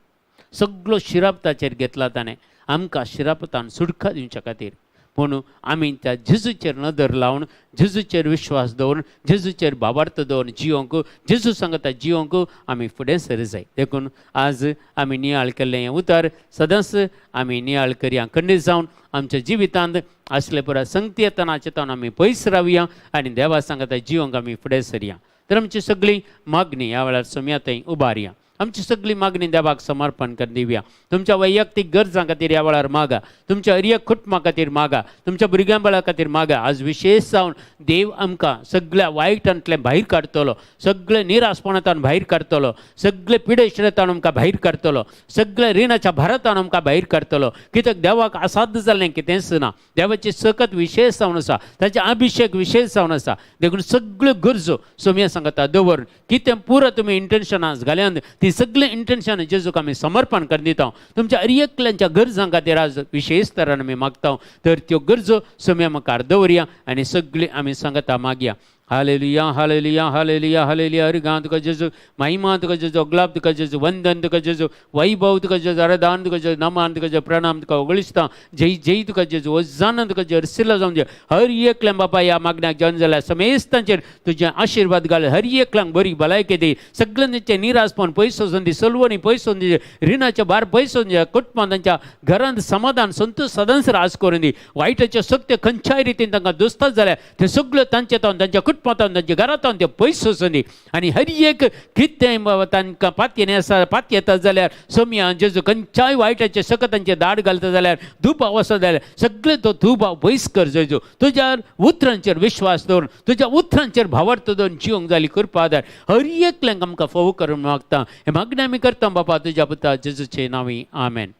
सगळो शिराप ताचेर घेतला ताणें आमकां शिरापतान सुटका दिवच्या खातीर. पूण आमी त्या जेजूचेर नदर लावन, जेजूचेर विश्वास दवरून, जेजूचेर भावार्थ दवरून जियोंक, जेजू सांगता जियोंक आमी फुडें सर जाय. देखून आज आमी नियाळ केल्लें हें उतर सदांच आमी नियाळ करया. खंडीत जावन आमच्या जिवितांत आसले पुराय संगती येतना चेतावन आमी पयस रावया आनी देवा सांगता जियोंक आमी फुडें सरया. तर आमची सगळी मागणी ह्या वेळार सोम्या थंय उबारया. आमची सगळी मागणी देवाक समर्पण करून दिवया. तुमच्या वैयक्तीक गरजां खातीर ह्या वेळार मागा, तुमच्या हर एक कुटुंबा खातीर मागा, तुमच्या भुरग्यां बाळा खातीर मागा. आज विशेष जावन देव आमकां सगळ्या वायटांतलें भायर काडटलो, सगळे निराशपणांतल्यान भायर काडटलो, सगळे पिडेश्रेतान आमकां भायर काडटलो, सगळे रिणाच्या भारतान आमकां भायर काडटलो. कित्याक देवाक असाध्य जाल्लें कितेंच ना. देवाची सकत विशेष जावन आसा, ताचे अभिशेक विशेष जावन आसा. देखून सगळ्यो गरजो सोम्या सांगता दवर कितें पुरो तुमी इंटेन्शनां घाल्यान ती सगळीं इंटेन्शन जेजूक आमी समर्पण करून दिता. तुमच्या हर एकल्यांच्या गरजां खातीर आज विशेष तरान आमी मागता. तर त्यो गरजो सोम्या मुखार दवरया आनी सगळीं आमी सांगता मागया. हालेलुया, हालेलुया, हालेलुया, हालेलुया. हर तुका जेजू, महिमा तुका जेजू, गुलाब तुका जेजू, वंदन तुका जेजू, वैभव तुका जेजू, आराधन तुका जेजू, नमान तुका जेजू, प्रणाम तुका ओगळिस्ता, जय जय तुका जेजू, ओजान तुका जेजू, हरसिला जावन जे. हर एकल्यान बापा ह्या मागण्याक जॉयन जाल्यार समेस्तांचेर तुजें आशिर्वाद घाल. हर एकल्यांक बरी भलायकी दी, सगळ्यांचे निराशपण पयस वचून दी, सलवणी पयस वचून दी, रिणाचे भार पयस वचून दी, कुटुंबान तांच्या घरांत समाधान संतोष सदांच राज करून दी. वायटाच्यो शक्त्यो खंयच्याय रितीन तांकां दोस्तात जाल्यार ते सगळ्यो तांचे तावन, तांच्या कुटुंबान, तांच्या घरांत ते पयस वचून दी. आनी हर एक कितें बाबा तांकां पातयेन आसा, पातयेता जाल्यार सोम्या जेजू खंयच्याय वायटाचे सकतांचे दाड घालता जाल्यार, दुबाव आसा जाल्यार सगळे तो दुबाव पयस कर जेजू. तुज्या उतरांचेर विश्वास दवरून, तुज्या उतरांचेर भावार्थ दवरून जिवंक जाली कृपा आदार हर एकल्यांक आमकां फोव करून मागता. हें मागणें आमी करता बापा तुज्या पुता जेजूचे नांवी, आमेन.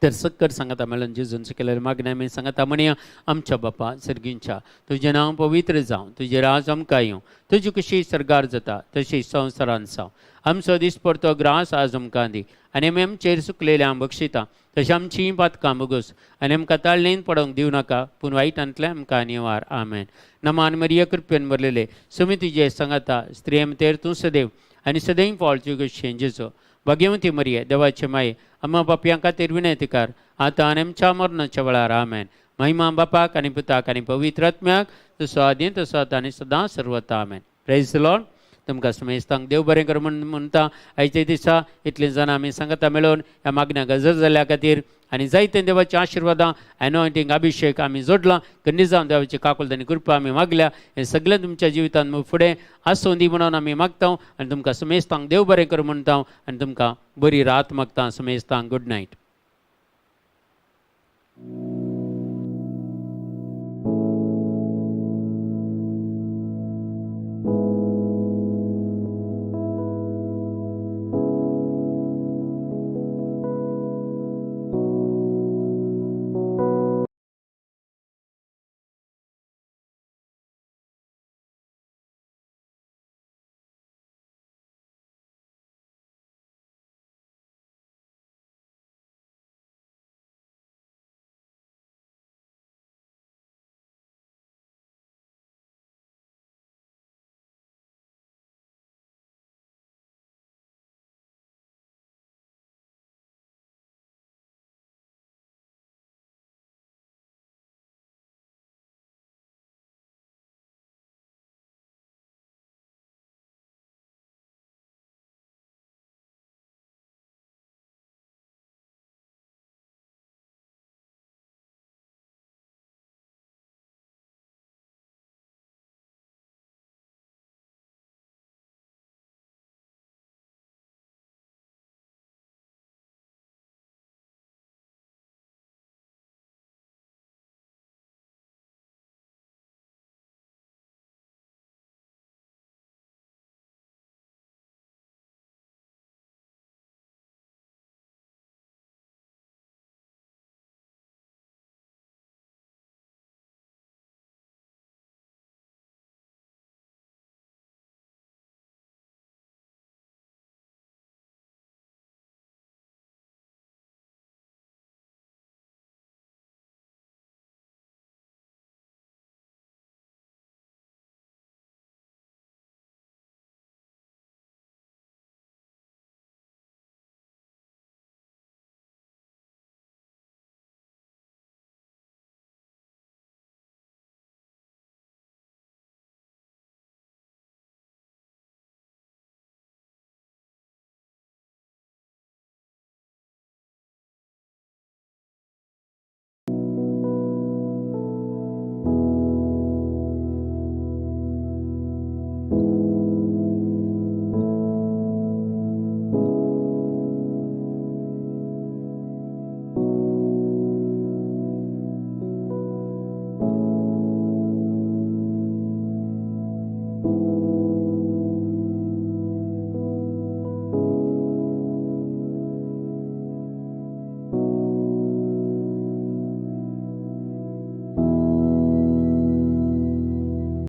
तर सक्कर सांगता मेळून जेजून शिकयलें मागणें आमी सांगता म्हणया. आमच्या बापा सर्गींच्या, तुजें नांव पवित्र जावं, तुजें राज आमकां येवं, तुजी कशी सर्गार जाता तशी संवसारान जावं. आमचो दिसपडतो ग्रास आज आमकां दी आनी आमी आमचेर सुकलेल्या बक्षिता तशें आमचीं पातकां बगोस आनी आमकां ताळणेन पडोवंक दिवं नाका, पूण वायटांतलें आमकां निवार, आमेन. नमान मरिया, कृपेन भरलेले, सुमी तुजे सांगता, स्त्रिये तेर तूं सदैव आनी सदैव फळची कशें जेजो. भाग्यवती मरिये, देवाचे माये, अम्मा पापयां खातीर विनंती कर, आतां आनी आमच्या मरणाच्या वेळार, आमेन. महिमा बापाक आनी पुताक आनी पवित्र आत्म्याक, तसो आदी तसो आतां आनी सदां सर्वता, आमेन. Praise Lord. तुमकां समेस्तांक देव बरें कर म्हूण म्हणटा. आयच्या दिसा इतलीं जाणां आमी सांगता मेळोवन ह्या मागण्या गजर जाल्ल्या खातीर आनी जायते देवाच्या आशिर्वादां, एनॉयंटींग, अभिशेक आमी जोडलां. खंडीत जावन देवाची काकुळट आनी कृपा आमी मागल्या. हें सगळें तुमच्या जिवितांत फुडें आसूं दी म्हणून आमी मागता आनी तुमकां समेस्तांक देव बरें कर म्हणटा आनी तुमकां बरी रात मागता. समेस्तांक गुड नायट.